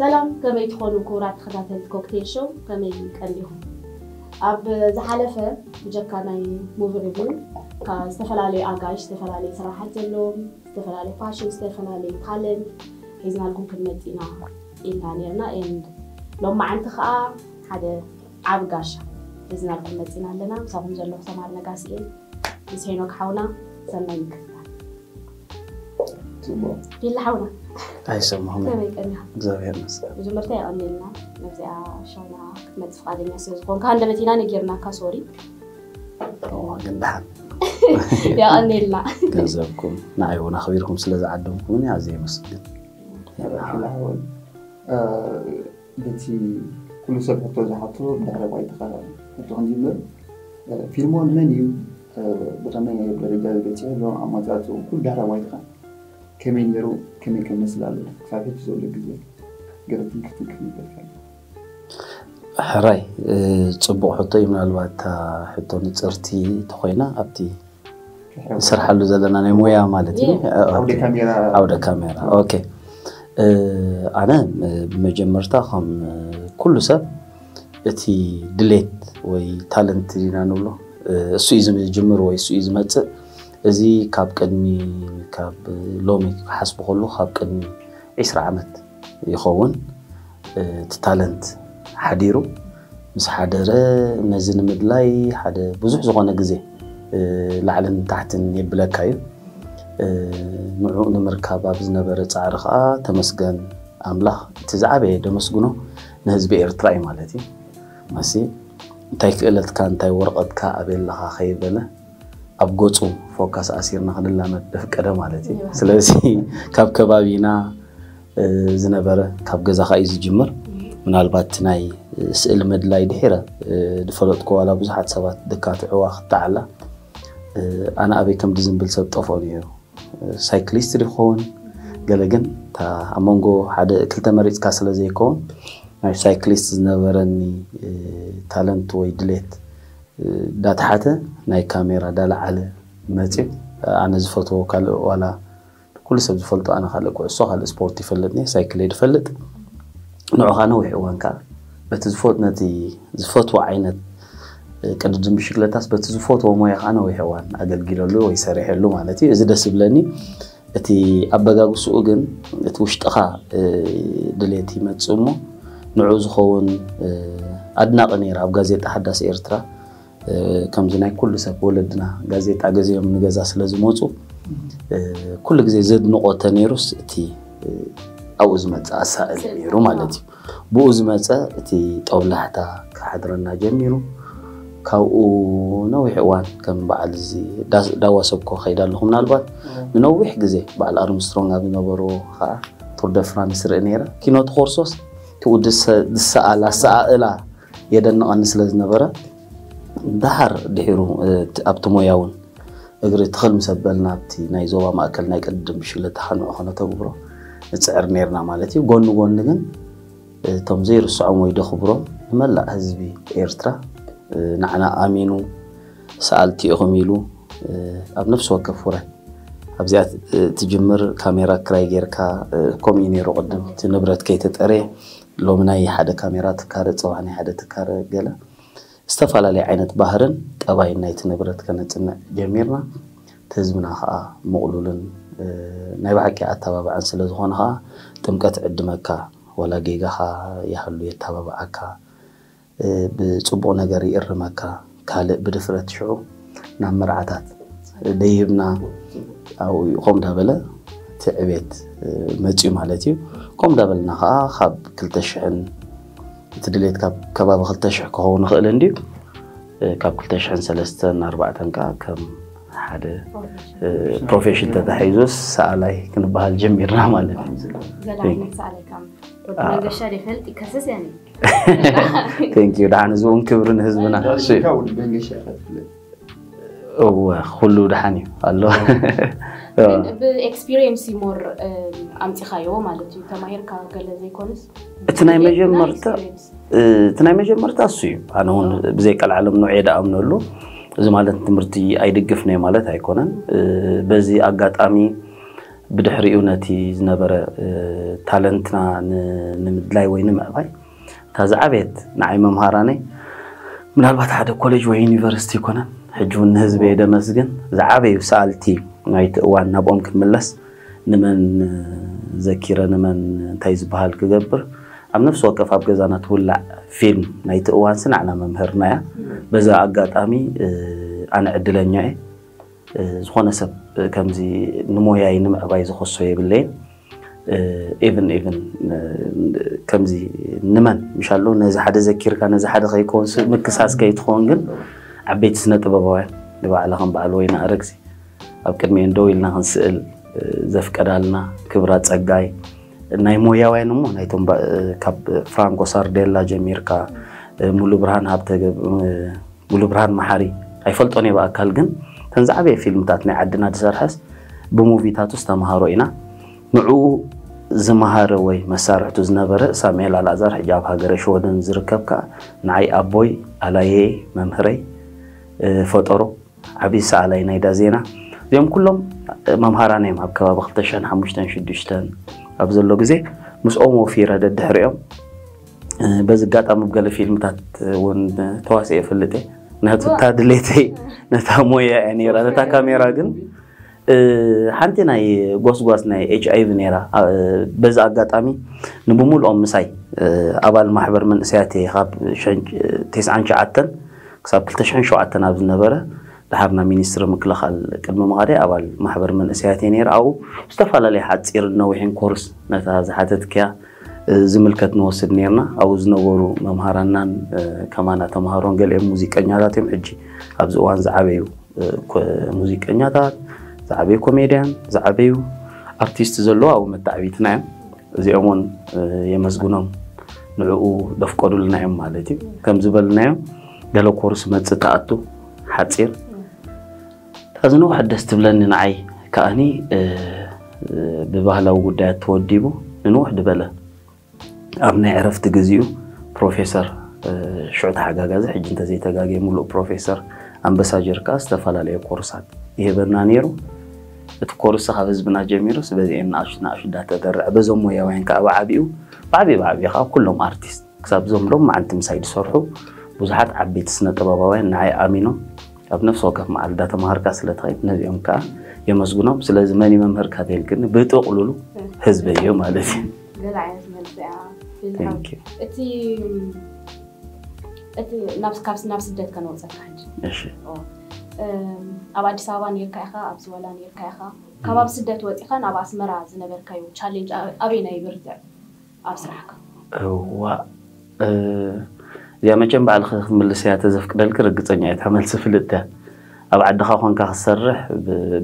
ሰላም፣ ከመይ ትኾኑ ክቡራት ተኸታተልቲ ኮክቴል ሾው? ከመይ ቀኒኹም? ኣብ ዝሓለፈ ብጀካ ናይ ሙቪ ሪቪው ካብ ዝተፈላለዩ ኣጋይሽ፣ ዝተፈላለዩ ስራሓት ዘለዎም፣ ዝተፈላለዩ ፓሽን፣ ዝተፈላለዩ ታለንት ሒዝናልኩም ክንመጽእ ኢና ኢልና ነርና። And ሎማዓንቲ ከዓ ሓደ ዓቢ ጋሻ ሒዝናልኩም መጺና ኣለና። ምሳኹም ዘለኹ ሰማር ነጋሲ እየ። ምስ ሄኖክ ሓውና ሰናይ ምክትታል። ጽቡቅ። ቢላ ሓውና ኣይሰማሁም። ከመይ ቀኒኻ? እግዚኣብሔር ይመስገን። መጀመርታ የቐንየልና ነዚኣ ሸውና ክትመጽእ ፍቓደኛ ስለ ዝኾንካ። ሃንደበት ኢና ነጊርናካ፣ ሶሪ። እዋ፣ ግን ደሓን የቐንየልና። ገንዘብኩም ንዓይ እውን ኣኽቢርኩም ስለ ዝዓደምኩምኒ ኣዝየ የመስግን። ላሕወል በቲ ኩሉ ሰብ ሕቶ ዝሓቶ ድሕረ ባይታኻ ሕቶ ክንጅምር፣ ፊልሞን መን እዩ ብኸመይ ደረጃ ዝበፅሐ ኣሎ ኣመፃፅኡ ኩሉ ድሕረ ባይታኻ ከመይ ነይሩ፣ ከመይ ከመስል ኣሎ ክሳብ ሕጂ ዘሎ ግዜ ገለ ትንክፍ ትንክፍ ይበልካ። ሕራይ፣ ጽቡቕ ሕቶ እዩ። ምናልባት እታ ሕቶ ንጽርቲ ተኾይና ኣብቲ ንሰርሓሉ ዘለና ናይ ሞያ ማለት እዩ። የ- ዓውደ ካሜራ ዓውደ ካሜራ። ኦኬ። ኣነ ብመጀመርታ ከም ኩሉ ሰብ እቲ ድሌት ወይ ታለንት ኢና ንብሎ፣ እሱ እዩ ዝጅምር ወይ እሱ እዩ ዝመጽእ። እዚ ካብ ቅድሚ ካብ ሎሚ ክሓስቡ ከሉ ካብ ቅድሚ ዒስራ ዓመት ይኸውን። እቲ ታለንት ሓዲሩ ምስ ሓደረ ነዚ ንምድላይ ሓደ ብዙሕ ዝኾነ ግዜ ላዕልን ታሕትን የብለካ እዩ። ንዕኡ ንምርካብ ኣብ ዝነበረ ፃዕሪ ከዓ ተመስገን ኣምላኽ እቲ ዝዓበየ ደመስግኖ ንህዝቢ ኤርትራ እዩ ማለት እዩ። ማሲ እንታይ ክእለትካ እንታይ ወረቐትካ ኣበይ ኣለኻ ከይበለ ኣብ ገፁ ፎካስ ኣሲርና ክንላመድ ደፍቀደ ማለት እዩ። ስለዚ ካብ ከባቢና ዝነበረ ካብ ገዛ ከዓ እዩ ዝጅምር። ምናልባት ናይ ስእሊ ምድላይ ድሒረ ዝፈለጥኩ ዋላ ብዙሓት ሰባት ድካትዕዋ ክተዓላ ኣነ ኣበይ ከም ዝብል ሰብ ጠፍኦ ነይሩ። ሳይክሊስት ድኸውን ገለ ግን እታ ኣብ መንጎ ሓደ ክልተ መሪፅካ ስለ ዘይከውን ናይ ሳይክሊስት ዝነበረኒ ታለንት ወይ ድሌት ዳተሓተ ናይ ካሜራ ዳለዓለ መፅዩ። ኣነ ዝፈትዎ ካልእ ዋላ ኩሉ ሰብ ዝፈልጦ ኣነ ካልእ ኩዕሶ ካልእ ስፖርት ይፈልጥ እየ፣ ሳይክል እየ ዝፈልጥ። ንዑኻ ነዊሕ እዋን ከዓ በቲ ዝፈት ነቲ ዝፈትዎ ዓይነት ቅድድም ብሽክለታስ በቲ ዝፈትዎ ሞያ ከዓ ነዊሕ እዋን ኣገልጊለሉ ወይ ሰሪሐሉ ማለት እዩ። እዚ ደስ ይብለኒ። እቲ ኣበጋግስኡ ግን እቲ ውሽጥኻ ድሌት ይመፅእ እሞ ንዑ ዝኸውን ኣድናቂ ነይረ ኣብ ጋዜጣ ሓዳስ ኤርትራ ከምዚ ናይ ኩሉ ሰብ ወለድና ጋዜጣ ገዚኦም ንገዛ ስለ ዝመፁ ኩሉ ግዜ ዘድንቆ ተነይሩስ እቲ ኣብኡ ዝመፅእ ኣሳእል ነይሩ ማለት እዩ። ብኡ ዝመፀ እቲ ጠብላሕታ ክሓድረና ጀሚሩ። ካብኡ ነዊሕ እዋን ከም በዓል እዚ ዳዋሰብኮ ከይዳ ኣለኹ። ምናልባት ንነዊሕ ግዜ በዓል ኣርምስትሮንግ ኣብ ዝነበርዎ ከዓ ቱር ደ ፍራንስ ርኢ ነይረ። ኪኖ ተኾርሶስ ትኡ ዝሰኣል ኣሰኣእላ የደንቐኒ ስለ ዝነበረ ደሓር ድሒሩ ኣብቲ ሞያ እውን እግሪ ትኽል ምስ ኣበልና ኣብቲ ናይ ዞባ ማእከል ናይ ቅድድም ብሽክለታ ከንዑ ከነተግብሮ ንፅዕር ነይርና ማለት እዩ። ጎኒ ጎኒ ግን እቶም ዘይርስዖም ወይ ደኽብሮም ንመላእ ህዝቢ ኤርትራ ንዓና ኣሚኑ ሰኣልቲ ኢኹም ኢሉ ኣብ ነፍሲ ወከፍ ውራይ ኣብዚኣ ትጅምር ካሜራ ክራይ ጌርካ ከምኡ እዩ ነይሩ ቅድም እቲ ንብረት ከይተጠረየ ሎሚ ናይ ሓደ ካሜራ ትካረ፣ ጽባሕ ናይ ሓደ ትካረ ገለ ዝተፈላለየ ዓይነት ባህርን ጠባይን ናይቲ ንብረት ከነጽንዕ ጀሚርና። እቲ ህዝብና ከኣ ምቕሉልን ናይ ብሓቂ ኣተባባዕን ስለ ዝኾነ ከኣ ጥምቀት ዕድመካ ወላ ጌጋኻ ይሃሉ የተባብዓካ። ብጽቡቕ ነገር ይእርመካ። ካልእ ብድፍረት ሽዑ ናብ መርዓታት ደይብና ኣብኡ እዩ። ከምኡ እንዳበለ እቲ ዕቤት መጽዩ ማለት እዩ። ከምኡ እንዳበልና ከዓ ካብ ክልተ ሽሕን እቲ ድሌት ካብ ከባቢ ክልተ ሽሕ ክኸውን ይኽእል እንድዩ። ካብ ክልተ ሽሕን ሰለስተን ኣርባዕተን ከዓ ከም ሓደ ፕሮፌሽን ተታሒዙስ ሰኣላይ ክንበሃል ጀሚርና ማለት እዩ። ዘላዕነት ሰኣላይ ካብ ወዲ መንገሻ ደይፈልጥ ይከስስ ያኒ ቴንክ ዩ። ደሓን እዚ እውን ክብሪ ንህዝብና። እሺ። ካብ ወዲ መንገሻ ኢኻ ትፍለጥ። እወ፣ ኩሉ ደሓን እዩ ኣሎ። ግን ብኤክስፒሪየንስ እዩ ሞር ኣምፂኻዮ ማለት እዩ። ተማሂርካ ገለ ዘይኮነስ እቲ ናይ መጀመርታ እቲ ናይ መጀመርታ እሱ እዩ። ኣነ እውን ብዘይ ቀልዓለም ንውዕ ደኣምነሉ። እዚ ማለት ትምህርቲ ኣይድግፍን እየ ማለት ኣይኮነን። በዚ ኣጋጣሚ ብድሕሪኡ ነቲ ዝነበረ ታለንትና ንምድላይ ወይ ንምዕባይ እታ ዝዓበየት ንዓይ መምሃራነይ ምናልባት ሓደ ኮሌጅ ወይ ዩኒቨርሲቲ ይኮነን። ሕጂ እውን ንህዝቢ የደመስግን። ዝዓበዩ ሰኣልቲ ናይቲ እዋን ናብኦም ክንምለስ፣ ንመን ዘኪረ ንመን እንታይ ዝበሃል ክገብር፣ ኣብ ነፍሲ ወከፍ ኣብ ገዛና ትውላዕ ፊልም ናይቲ እዋን ስናዕና መምህርና እያ። በዛ ኣጋጣሚ ኣነ ዕድለኛ እየ። ዝኾነ ሰብ ከምዚ ንሞያይ ንምዕባይ ዝኸሶ የብለይን። ኢቭን ኢቭን ከምዚ ንመን ምሻሎ ነዚ ሓደ ዘኪርካ ነዚ ሓደ ከይከውን ምክሳስ ከይትኸውን ግን ዓበይቲ ስነ ጥበባውያን ንባዕላ ከም በዓል ወይና ኣረግሲ ኣብ ቅድሚኤን ደው ኢልና ክንስእል ዘፍቀዳልና ክብራ ጸጋይ ናይ ሞያውያን እሞ ናይቶም ካብ ፍራንኮ ሳርዴላ ጀሚርካ ሙሉ ብርሃን ሃብተ ሙሉ ብርሃን መሓሪ ኣይፈልጦን እየ ብኣካል ግን ተን ዝዓበየ ፊልምታት ናይ ዓድና ዝሰርሐስ ብሙቪታቱ ዝተምሃሮ ኢና። ንዕኡ ዝመሃረ ወይ መሳርሕቱ ዝነበረ ሳሙኤል ኣልኣዛር ሕጂ ኣብ ሃገረ ሽወደን ዝርከብ ከኣ ንዓይ ኣቦይ ኣላየይ መምህረይ ፈጠሮ ዓብዪ ሰኣላይ ናይዳ ዜና እዚኦም ኩሎም መምሃራና እዮም ኣብ ከባቢ ክልተ ሽሕን ሓሙሽተን ሽዱሽተን ኣብ ዘሎ ግዜ ምስኦም ወፊረ ደድሕሪኦም በዚ ኣጋጣሚ ብገለ ፊልምታት እውን ተዋስኤ እፈልጥ እየ ምክንያቱ እታ ድሌተይ ነታ ሞያ እያ ነይራ ነታ ካሜራ ግን ሓንቲ ናይ ጎስጓስ ናይ ኤች ኣይቪ ነይራ በዚ ኣጋጣሚ ንብሙሉኦም ምሳይ ኣባል ማሕበር መንእሰያት እየ ካብ ተስዓን ሸዓተን ክሳብ ክልተ ሽሕን ሸውዓተን ኣብ ዝነበረ ድሓር ናብ ሚኒስትሪ ምክልኻል ቅድሚ ምኻደይ ኣባል ማሕበር መንእሰያት እየ ነይረ ኣብኡ ዝተፈላለዩ ሓፂርን ነዊሕን ኮርስ ነታ ዝሓተትክያ ዝምልከት ንወስድ ነርና ኣብኡ ዝነበሩ መምሃራናን ከማና ተምሃሮን ገሊኦም ሙዚቀኛታት እዮም ሕጂ ኣብዚ እዋን ዝዓበዩ ሙዚቀኛታት ዝዓበዩ ኮሜድያን ዝዓበዩ ኣርቲስት ዘለዎ ኣብኡ መታዕቢትና እዮም እዚኦም እውን የመስግኖም ንዕኡ ዘፍቀዱልና እዮም ማለት እዩ ከም ዝበልናዮም ገለ ኮርስ መፅእ ተኣቱ ሓፂር እታ ዝነውሐት ደስ ትብለኒ ንዓይ ከኣኒ ብባህላዊ ጉዳያት ተወዲቡ ንንውሕ ዝበለ ኣብ ናይ ዕረፍቲ ግዚኡ ፕሮፌሰር ሽዑ ተሓጋጋዚ ሕጂ እንተዘይተጋግየ ሙሉእ ፕሮፌሰር ኣንበሳጀር ከዓ ዝተፈላለዩ ኮርሳት ይህበና ነይሩ እቲ ኮርስ ካብ ህዝብና ጀሚሩ ስበዚኤን ንኣሹ ንኣሹ እንዳተደርዐ በዞም ሞያውያን ከዓ ብዓቢኡ ብዓቢ ብዓቢ ከዓ ኩሎም ኣርቲስት ክሳብ ዞም ሎም መዓልቲ ምሳይ ዝሰርሑ ብዙሓት ዓበይቲ ስነ ጥበባውያን ንዓይ ኣሚኖም ኣብ ነፍሲ ወከፍ መዓል እንዳተምሃርካ ስለ ትኸይድ ነዚኦም ከዓ የመስግኖም ስለዚ መን መምህርካ ተልክኒ ብጥቕሉሉ ህዝቢ እዩ ማለት እዩ ገለ ዓይነት መልሲ እያ እቲ እቲ ናብ ካብ ናብ ስደት ከነውፀካ ሕጂ እሺ ኣብ ኣዲስ ኣበባ ነርካ ኢኻ ኣብ ዝወላ ነርካ ኢኻ ካብ ኣብ ስደት ወፂኻ ናብ ኣስመራ ዝነበርካዩ ቻሌንጅ ኣበይ ናይ ብርትዕ ኣብ ስራሕካ እዋ እዚኣ መቸም ባዕልኺ ክትምልስ እያ ተዘፍቅደልኪ ርግፀኛ እየ ተመልሲ ፍልጥ እያ ኣብ ዓድኻ ኮንካ ክትሰርሕ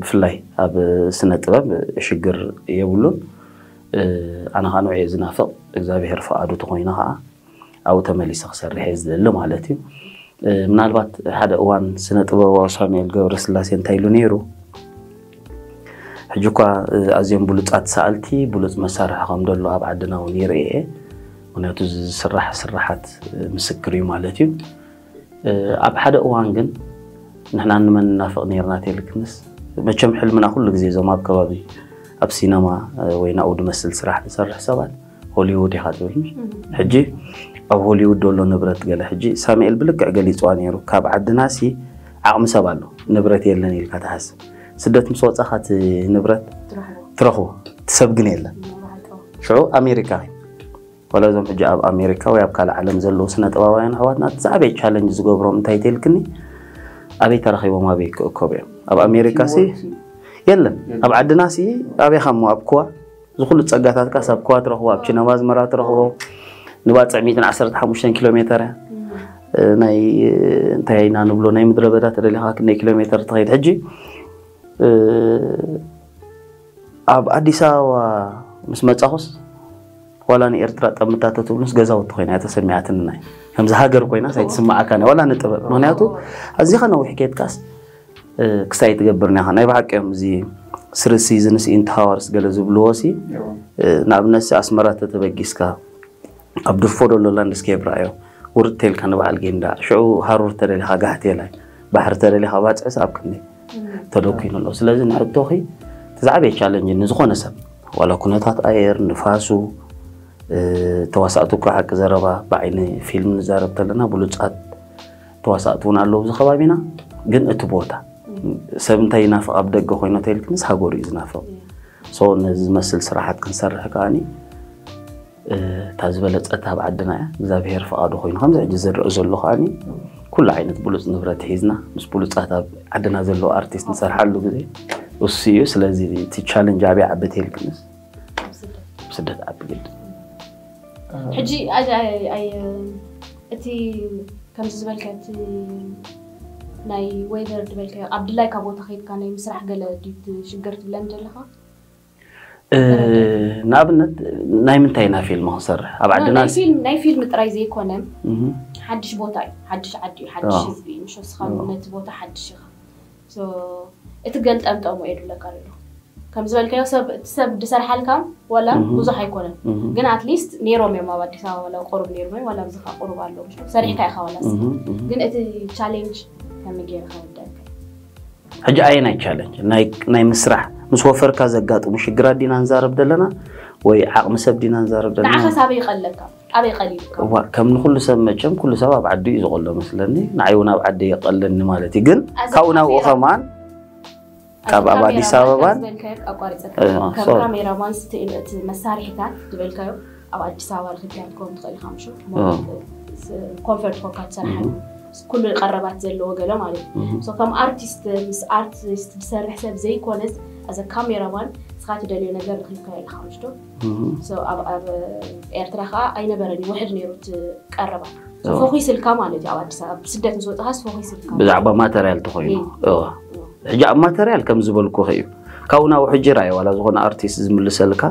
ብፍላይ ኣብ ስነ ጥበብ ሽግር የብሉን ኣነ ከዓ ንዑ እየ ዝናፍቕ እግዚኣብሄር ፍቓዱ ተኮይኑ ከዓ ኣብኡ ተመሊሰ ክሰርሕ እየ ዝደሊ ማለት እዩ ምናልባት ሓደ እዋን ስነ ጥበባዊ ሳሙኤል ገብረስላሴ እንታይ ኢሉ ነይሩ ሕጂ እኳ ኣዝዮም ብሉፃት ሰኣልቲ ብሉፅ መሳርሒ ከም ዘሎ ኣብ ዓድና እውን ይርኢ እየ ምክንያቱ ዝስራሕ ስራሓት ምስክር እዩ ማለት እዩ ኣብ ሓደ እዋን ግን ንሕና ንመን እናፍቕ ነርና ቴልክንስ መቸም ሕልምና ኩሉ ግዜ እዞም ኣብ ከባቢ ኣብ ሲነማ ወይ ናብኡ ዝመስል ስራሕ ንሰርሕ ሰባት ሆሊውድ ኢኻ ትብል ሕጂ ኣብ ሆሊውድ ዘሎ ንብረት ገለ ሕጂ ሳሙኤል ብልክዕ ገሊፅዋ ነይሩ ካብ ዓድና ሲ ዓቕሚ ሰብ ኣሎ ንብረት የለን ኢልካ ትሓስብ ስደት ምስ ወፃኻ እቲ ንብረት ትረኽቦ እቲ ሰብ ግን የለን ሽዑ ኣሜሪካ ወላ እዞም ሕጂ ኣብ ኣሜሪካ ወይ ኣብ ካልእ ዓለም ዘለዉ ስነ ጥበባውያን ኣሕዋትና እቲ ዝዓበየ ቻለንጅ ዝገብሮም እንታይ ተልክኒ ኣበይ ተረኺቦም ኣበይ ክእከቡ እዮም ኣብ ኣሜሪካ ሲ የለን ኣብ ዓድና ሲ ኣበይ ካሞ ኣብ ክዋ ዝኩሉ ጸጋታትካ ሳብ ክዋ ትረኽቦ ኣብ ቺነማ ኣዝመራ ትረኽቦ ንባጽዕ ሚእትን ዓሰርተ ሓሙሽተን ኪሎ ሜተር እያ ናይ እንታይ ኢና ንብሎ ናይ ምድረ በዳ ተደሊኻ ክንደይ ኪሎ ሜተር ትኸይድ ሕጂ ኣብ ኣዲስ ኣበባ ምስ መጻኹስ ዋላ ንኤርትራ ጠምታ ተትብሉስ ገዛውቲ ኮይና እያ ተሰሚዓትንና ከምዚ ሃገር ኮይናስ ኣይትስምዓካን እያ ዋላ ንጥበብ ምክንያቱ ኣዚኻ ነዊሕ ኬድካስ ክሳይ ትገብር ኒኻ ናይ ብሓቂ እዮም እዚ ስሪ ሲዝንስ ኢን ታወርስ ገለ ዝብልዎ ሲ ንኣብነት ሲ ኣስመራ ተተበጊስካ ኣብ ድፎ ደሎ ላንድስኬፕ ረኣዮ ውርድ ተልካ ንበዓል ጌንዳ ሽዑ ሃሩር ተደሊኻ ጋሕቴላይ ባሕሪ ተደሊኻ ባፅዕስ ኣብ ክንዲ ተደኪኑ ኣሎ ስለዚ ንሕቶኺ እቲ ዝዓበየ ቻለንጅ ንዝኾነ ሰብ፣ ዋላ ኩነታት ኣየር፣ ንፋሱ፣ ተዋሳእቲ እኮ ሓቂ ዘረባ፣ ብዓይኒ ፊልም ንዛረብ ተለና ብሉፃት ተዋሳእቲ እውን ኣለዉ ኣብዚ ከባቢና። ግን እቲ ቦታ ሰብ እንታይ ይናፍቕ ኣብ ደገ ኮይኑ ተልክንስ ሃገሩ እዩ ዝናፍቕ። ሶ ነዚ ዝመስል ስራሓት ክንሰርሕ ከዓኒ እታ ዝበለፀት ኣብ ዓድና እያ። እግዚኣብሔር ፍቓዱ ኮይኑ ከምዚ ሕጂ ዝረአ ዘሎ ከዓኒ ኩሉ ዓይነት ብሉፅ ንብረት ሒዝና ምስ ብሉፃት ኣብ ዓድና ዘለዉ ኣርቲስት ንሰርሓሉ ግዜ እሱ እዩ። ስለዚ እቲ ቻለንጅ ኣበይ ዓቢ ተልክንስ ስደት ዓቢ ግድ። ሕጂ እቲ ከምዚ ዝበልካ እቲ ናይ ዌደር ዝበልካዮ ኣብ ድላይካ ቦታ ከይድካ ናይ ምስራሕ ገለ ድዩ ትሽገር ትብለኒ ዘለኻ? ንኣብነት ናይ ምንታይ ኢና ፊልም ክንሰርሕ ኣብ ዓድና ናይ ፊልም ጥራይ ዘይኮነ ሓድሽ ቦታ እዩ፣ ሓድሽ ዓዲ እዩ፣ ሓድሽ ህዝቢ እዩ። ምሽ ስኻ ነቲ ቦታ ሓድሽ ኢኻ። እቲ ገልጠምጠሙ እየ ድብለካ ኣለኹ። ከም ዝበልካዮ ሰብ እቲ ሰብ ድሰርሓልካ ዋላ ብዙሕ ኣይኮነን፣ ግን ኣትሊስት ነይሮም እዮም ኣብ ኣዲስ ኣበባ ዋላ ቁሩብ ነይሮም እዮም ዋላ ኣብዚ ከዓ ቁሩብ ኣለዉ። ምሽ ሰሪሕካ ኢኻ ዋላ፣ ግን እቲ ቻሌንጅ ከመይ ገይረ ከረዳእካ? ሕጂ ኣየናይ ቻለንጅ ናይ ምስራሕ ምስ ወፈርካ ዘጋጥሙ ሽግራት ዲና ንዛረብ ዘለና ወይ ዓቕሚ ሰብ ዲና ንዛረብ ዘለና? ንዓኸስ ኣበይ ይቐለካ? ኣበይ ቀሊልካ? እዋ ከም ንኩሉ ሰብ መቸም ኩሉ ሰብ ኣብ ዓዱ እዩ ዝቐሎ መስለኒ። ንዓይ እውን ኣብ ዓዲ የቐለኒ ማለት እዩ። ግን ካብኡ ናብኡ ከማን ካብ ኣብ ኣዲስ ኣበባን ከም ካሜራማን እቲ መሳርሒታት ዝበልካዮ ኣብ ኣዲስ ኣበባ ረኪብካ ክትከውን ትኽእል ኢኻ። ምሽ ኮንፈርት ኮካ ትሰርሓሉ ኩሉ ቀረባት ዘለዎ ገለ ማለት እዩ። ከም ኣርቲስት ምስ ኣርቲስት ዝሰርሕ ሰብ ዘይኮነስ ኣዘ ካሜራማን ንስኻ ትደልዮ ነገር ረኪብካዮ ኣለኻ ምሽ ዶ? ኣብ ኤርትራ ከዓ ኣይነበረን፣ ይውሕድ ነይሩ እቲ ቀረባ። ፎኪስልካ ማለት እዩ። ኣብ ኣዲስ ኣበባ ስደት ምስ ወፅኻስ ፎኪስልካ ብዛዕባ ማተርያል ተኮይኑ። ሕጂ ኣብ ማተርያል ከም ዝበልኩ እዩ። ካብኡ ናብኡ ሕጂ ራእየ ዋላ ዝኾነ ኣርቲስት ዝምልሰልካ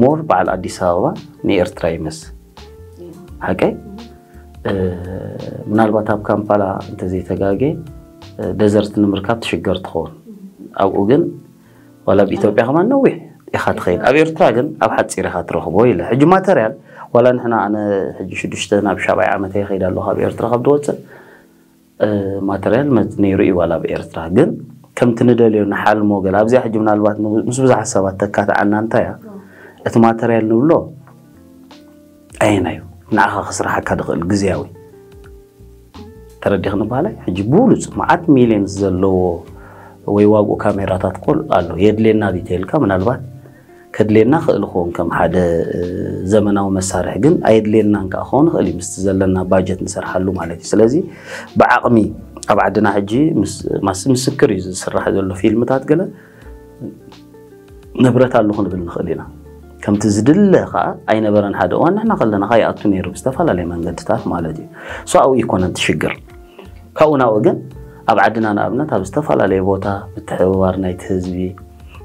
ሞር በዓል ኣዲስ ኣበባ ንኤርትራ ይመስል ሓቀይ። ምናልባት ኣብ ካምፓላ እንተዘይተጋጌ ደዘርት ንምርካብ ትሽገር ትኸውን። ኣብኡ ግን ዋላ ኣብ ኢትዮጵያ ከማን ነዊሕ ኢኻ ትኸይድ፣ ኣብ ኤርትራ ግን ኣብ ሓፂር ኢኻ ትረኽቦ ኢለ። ሕጂ ማተርያል ዋላ ንሕና ኣነ ሕጂ ሽዱሽተ ናብ ሻብዓይ ዓመተይ ይኸይድ ኣለኹ ኣብ ኤርትራ ካብ ዝወፅእ ማተርያል ነይሩ እዩ ዋላ ኣብ ኤርትራ ግን ከምቲ ንደልዮ ንሓልሞ ገለ ኣብዚኣ ሕጂ ምናልባት ምስ ብዙሓት ሰባት ተካትዓና እንታይ እያ እቲ ማተርያል ንብሎ ኣየናዩ ንዓኻ ክስራሓካ ድኽእል ግዜያዊ ተረዲኽኒ በሃላይ ሕጂ ብሉፅ መዓት ሚልዮን ዘለዎ ወይ ዋግኡ ካሜራታት ኮል ኣሎ የድልየና ዲተይልካ ምናልባት ከድልየና ክእል ክኸውን ከም ሓደ ዘመናዊ መሳርሒ ግን ኣየድልየናን ከዓ ክኸውን ይኽእል እዩ ምስቲ ዘለና ባጀት ንሰርሓሉ ማለት እዩ ስለዚ ብዓቕሚ ኣብ ዓድና ሕጂ ምስ ምስክር እዩ ዝስራሕ ዘሎ ፊልምታት ገለ ንብረት ኣሉ ክንብል ንኽእል ኢና ከምቲ ዝድለ ከዓ ኣይነበረን ሓደ እዋን ንሕና ከለና ከይኣቱ ነይሩ ብዝተፈላለየ መንገድታት ማለት እዩ ሶ ኣብኡ ይኮነን ትሽግር ካብኡ ናብኡ ግን ኣብ ዓድና ንኣብነት ኣብ ዝተፈላለየ ቦታ ምትሕብባር ናይቲ ህዝቢ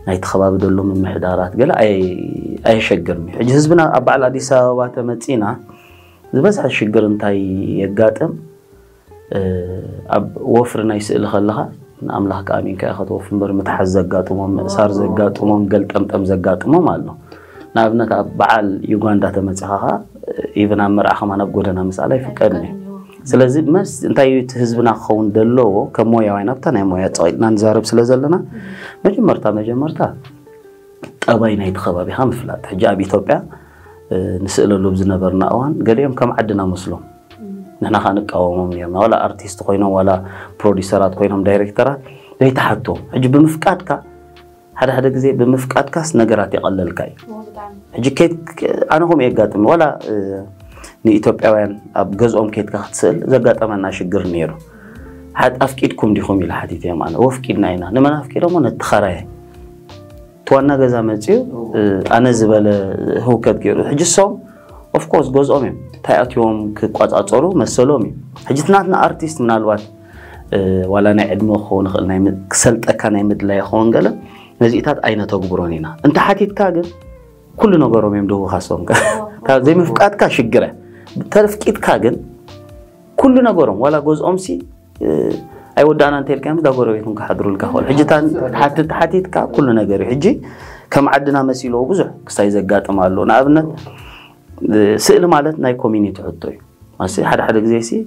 ናይቲ ከባቢ ዘሎ ምምሕዳራት ገለ ኣየሸግርን እዩ ሕጂ ህዝብና ኣብ በዓል ኣዲስ ኣበባ ተመፂና ዝበዝሐ ሽግር እንታይ የጋጥም ኣብ ወፍሪ ናይ ስእሊ ከለኻ ንኣምላኽ ከኣሚንካ ኢኻ ትወፍር እምበር ምትሓዝ ዘጋጥሞም ምእሳር ዘጋጥሞም ገልጠምጠም ዘጋጥሞም ኣሎ ንኣብነት ኣብ በዓል ዩጋንዳ ተመፂኻ ከዓ ኢቨን ኣብ መርዓ ከማን ኣብ ጎደና ምስኣል ኣይፍቀድን እዩ ስለዚ መስ እንታይ እዩ እቲ ህዝብና ክኸውን ዘለዎ ከም ሞያዋይ ናብታ ናይ ሞያ ፀቂጥና ንዛረብ ስለ ዘለና መጀመርታ መጀመርታ ጠባይ ናይቲ ከባቢኻ ምፍላጥ ሕጂ ኣብ ኢትዮጵያ ንስእለሉ ዝነበርና እዋን ገሊኦም ከም ዓድና መስሎም ንሕና ከዓ ንቃወሞም ነርና ዋላ ኣርቲስት ኮይኖም ዋላ ፕሮዲሰራት ኮይኖም ዳይሬክተራት ዘይተሓቶም ሕጂ ብምፍቃድካ ሓደ ሓደ ግዜ ብምፍቃድካስ ነገራት የቐለልካ እዩ ሕጂ ኣነ ከምኡ የጋጥም ዋላ ንኢትዮጵያውያን ኣብ ገዝኦም ከይድካ ክትስእል ዘጋጠመና ሽግር ነይሩ ሓድ ኣፍቂድኩም ዲኹም ኢለ ሓቲተዮም ኣነ ወፍቂድና ኢና ንመን ኣፍቂዶሞ ነቲ ኸራየ እቲ ዋና ገዛ መፅኡ ኣነ ዝበለ ህውከት ገይሩ ሕጂ ሶም ኦፍኮርስ ገዝኦም እዮም እንታይ ኣትዎም ክቋፃፀሩ መሰሎም እዩ ሕጂ ትናትና ኣርቲስት ምናልባት ዋላ ናይ ዕድመ ክኸውን ይኽእል ክሰልጠካ ናይ ምድላይ ክኸውን ገለ ነዚኢታት ኣይነተግብሮን ኢና እንተ ሓቲትካ ግን ኩሉ ነገሮም እዮም ደውኻሶም ካብ ዘይምፍቃድካ ሽግረ ተፍቂድካ ግን ኩሉ ነገሮም ዋላ ገዝኦም ሲ ኣይወዳእና እንተልካ ምስ ዳጎረቤት ክሓድሩልካ ክእል ሕጂ ሓቲትካ ኩሉ ነገር እዩ ሕጂ ከም ዓድና መሲልዎ ብዙሕ ክሳይ ዘጋጥም ኣሎ ንኣብነት ስእሊ ማለት ናይ ኮሚኒቲ ሕቶ እዩ ሓደ ሓደ ግዜ ሲ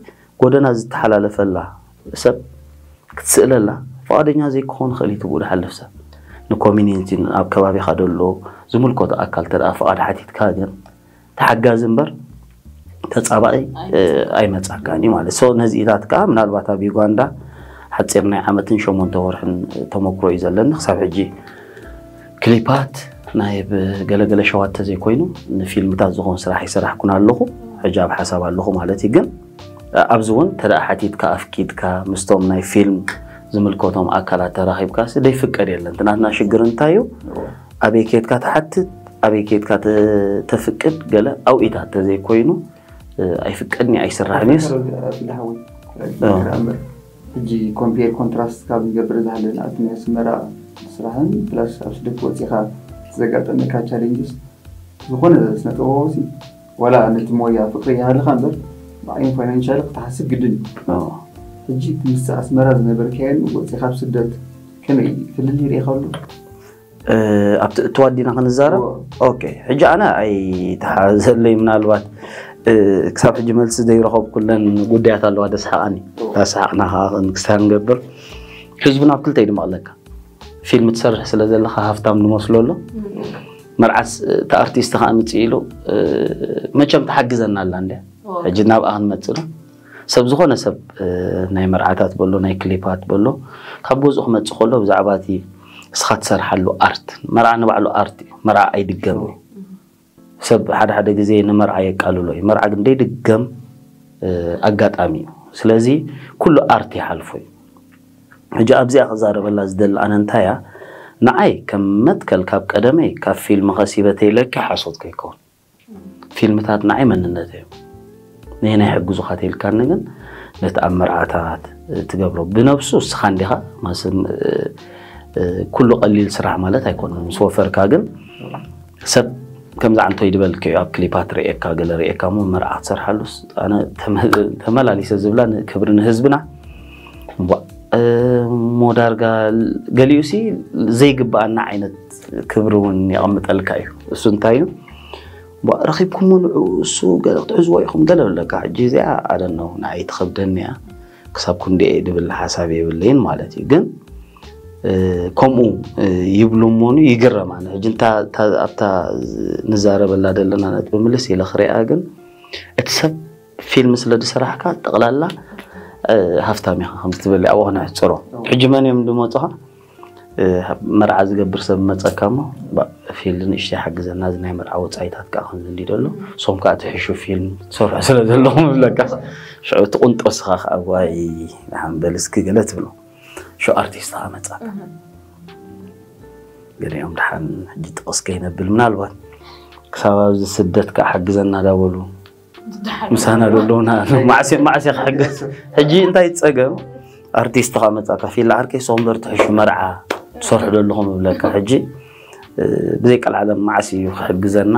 ጎደና ዝተሓላለፈላ ሰብ ክትስእለላ ፍቓደኛ ዘይክኾን ክእል እዩ ትብኡ ድሓልፍ ሰብ ንኮሚኒቲ ኣብ ከባቢኻ ደሎ ዝምልከቶ ኣካል ተደኣ ፍቓድ ሓቲትካ ግን ተሓጋዚ እምበር ተጻባኢ ኣይመጻካን እዩ ማለት። ሶ ነዚኢታት ከዓ ምናልባት ኣብ ዩጋንዳ ሓፂር ናይ ዓመትን ሸሞንተ ወርሕን ተመክሮ እዩ ዘለኒ። ክሳብ ሕጂ ክሊፓት ናይ ብገለገለ ሸዋት ተዘይኮይኑ ንፊልምታት ዝኾን ስራሕ ይሰራሕኩን ኣለኹ። ሕጂ ኣብ ሓሳብ ኣለኹ ማለት እዩ። ግን ኣብዚ እውን ተደኣ ሓቲትካ ኣፍቂድካ ምስቶም ናይ ፊልም ዝምልከቶም ኣካላት ተራኺብካ ሲ ደይፍቀድ የለን። እቲ ናትና ሽግር እንታይ እዩ? ኣበይ ኬድካ ትሓትት፣ ኣበይ ኬድካ ተ- ተፍቅድ፣ ገለ ኣውኢታት ተዘይኮይኑ ኣይፍቀድኒ ኣይስራሕን እዩስ። ሕጂ ኮምፔር ኮንትራስት ካብ ዝገብር ዝሃለ ንኣት ናይ ኣስመራ ስራሕን ፕላስ ኣብ ስደት ወፂኻ ዘጋጠመካ ቻሌንጅስ ዝኾነ ስነ ጥበባዊ ሲ ዋላ ነቲ ሞያ ፍቅሪ ይሃልኻ እምበር ብዓይን ፋይናንሻል ክትሓስብ ግድን እዩ። ሕጂ ምስ ኣስመራ ዝነበርካየን ወፂኻ ኣብ ስደት ከመይ ፍልልይ ርኢኻሉ? ኣብቲ እትዋዲና ክንዛረብ ኦኬ። ሕጂ ኣነ ኣይተሓዘለይ ምናልባት ክሳብ ሕጂ መልሲ ዘይረኸብኩለን ጉዳያት ኣለዋ ደስሓቃኒ ዳስሓቅና ከዓ ክንክስታ ንገብር። ህዝብና ኣብ ክልተ እዩ ድመቕለካ። ፊልም ትሰርሕ ስለ ዘለካ ሃፍታም ንመስሎ ኣሎ። መርዓስ እቲ ኣርቲስት ከዓ ምፅእ ኢሉ መቸም ትሓግዘና ኣላ እንድያ። ሕጂ ናብኣ ክንመፅእ ዶ? ሰብ ዝኾነ ሰብ ናይ መርዓታት በሎ ናይ ክሊፓት በሎ ካብ ገዝኡ ክመፅእ ከሎ ብዛዕባ እቲ እስኻ ትሰርሓሉ ኣርት፣ መርዓ ንባዕሉ ኣርት እዩ። መርዓ ኣይድገም እዩ። ሰብ ሓደ ሓደ ግዜ ንመርዓ የቃልሎ እዩ። መርዓ ግን ደይድገም ኣጋጣሚ እዩ። ስለዚ ኩሉ ኣርት ይሓልፎ እዩ። ሕጂ ኣብዚኣ ክዛረበላ ዝደሊ ኣነ እንታይ እያ፣ ንዓይ ከም መትከል ካብ ቀደመይ ካብ ፊልም ከሲበ ተይለኪ ሓሶት ከይከውን ፊልምታት ንዓይ መንነት እዮም። ንየናይ ይሕግዙኻ ተይልካኒ ግን ነቲ ኣብ መርዓታት ትገብሮ ብነብሱ እስኻ እንዲኻ ማስም ኩሉ ቀሊል ስራሕ ማለት ኣይኮነን። ምስ ወፈርካ ግን ሰብ ከምዚ ዓንቶይ ድበልከ እዩ ኣብ ክሊፓት ርእየካ ገለ ርእየካ እሞ መርዓ ክትሰርሓሉስ ኣነ ተመላሊሰ ዝብላ ክብሪ ንህዝብና ሞ ዳርጋ ገሊኡ ሲ ዘይግብኣና ዓይነት ክብሪ እውን የቐምጠልካ እዩ። እሱ እንታይ እዩ ረኺብኩሞ ንዑ እሱ ገለ ክትሕዝዎ ኢኹም ገለ ብለካ ሕጂ እዚኣ ኣደነው ንዓይ ትኸብደኒ እያ። ክሳብ ክንደየ ድብል ሓሳብ የብለይን ማለት እዩ። ግን ከምኡ ይብሉ እሞኑ ይግረም። ኣነ ሕጂ ኣብታ ንዛረበላ ዘለና ነጥቢ ምልስ ኢለ ክሪኣ ግን እቲ ሰብ ፊልም ስለ ዝሰራሕካ ጠቕላላ ሃፍታም ኢኻ ከም ትብል ኣብኡ ክነሕፅሮ። ሕጂ መን እዮም ዝመፁኻ? መርዓ ዝገብር ሰብ መፀካ እሞ ፊል ንእሽተይ ሓግዘና እዚ ናይ መርዓ ወፃኢታት ከዓ ከምዚ እንዲ ደሎ ሶም ከዓ ትሕሹ ፊልም ትሰርሑ ስለ ዘለኹም ይብለካ። ሽዑ ትቁንጦ ስኻ ከዓ ዋይ ንሓንበል እስኪ ገለ ትብሎ። ሽዑ ኣርቲስት ከዓ መፃካ። ገሊኦም ድሓን ሕጂ ጥቕስ ከይነብል ምናልባት ክሳብ ኣብዚ ስደት ከዓ ሓግዘና ዳበሉ ምሳና ዶ ኣለውና ማዕሴ ማዕሴ ክሕግዝ ሕጂ እንታይ ጸገም ኣርቲስት ካ መጻካ ፊላ ዓርከይ ሶምበር ትሕሹ መርዓ ትሰርሑ ዶ ኣለኹም ይብለካ ሕጂ ብዘይ ቀልዓለም ማዕስ እዩ ክሕግዘና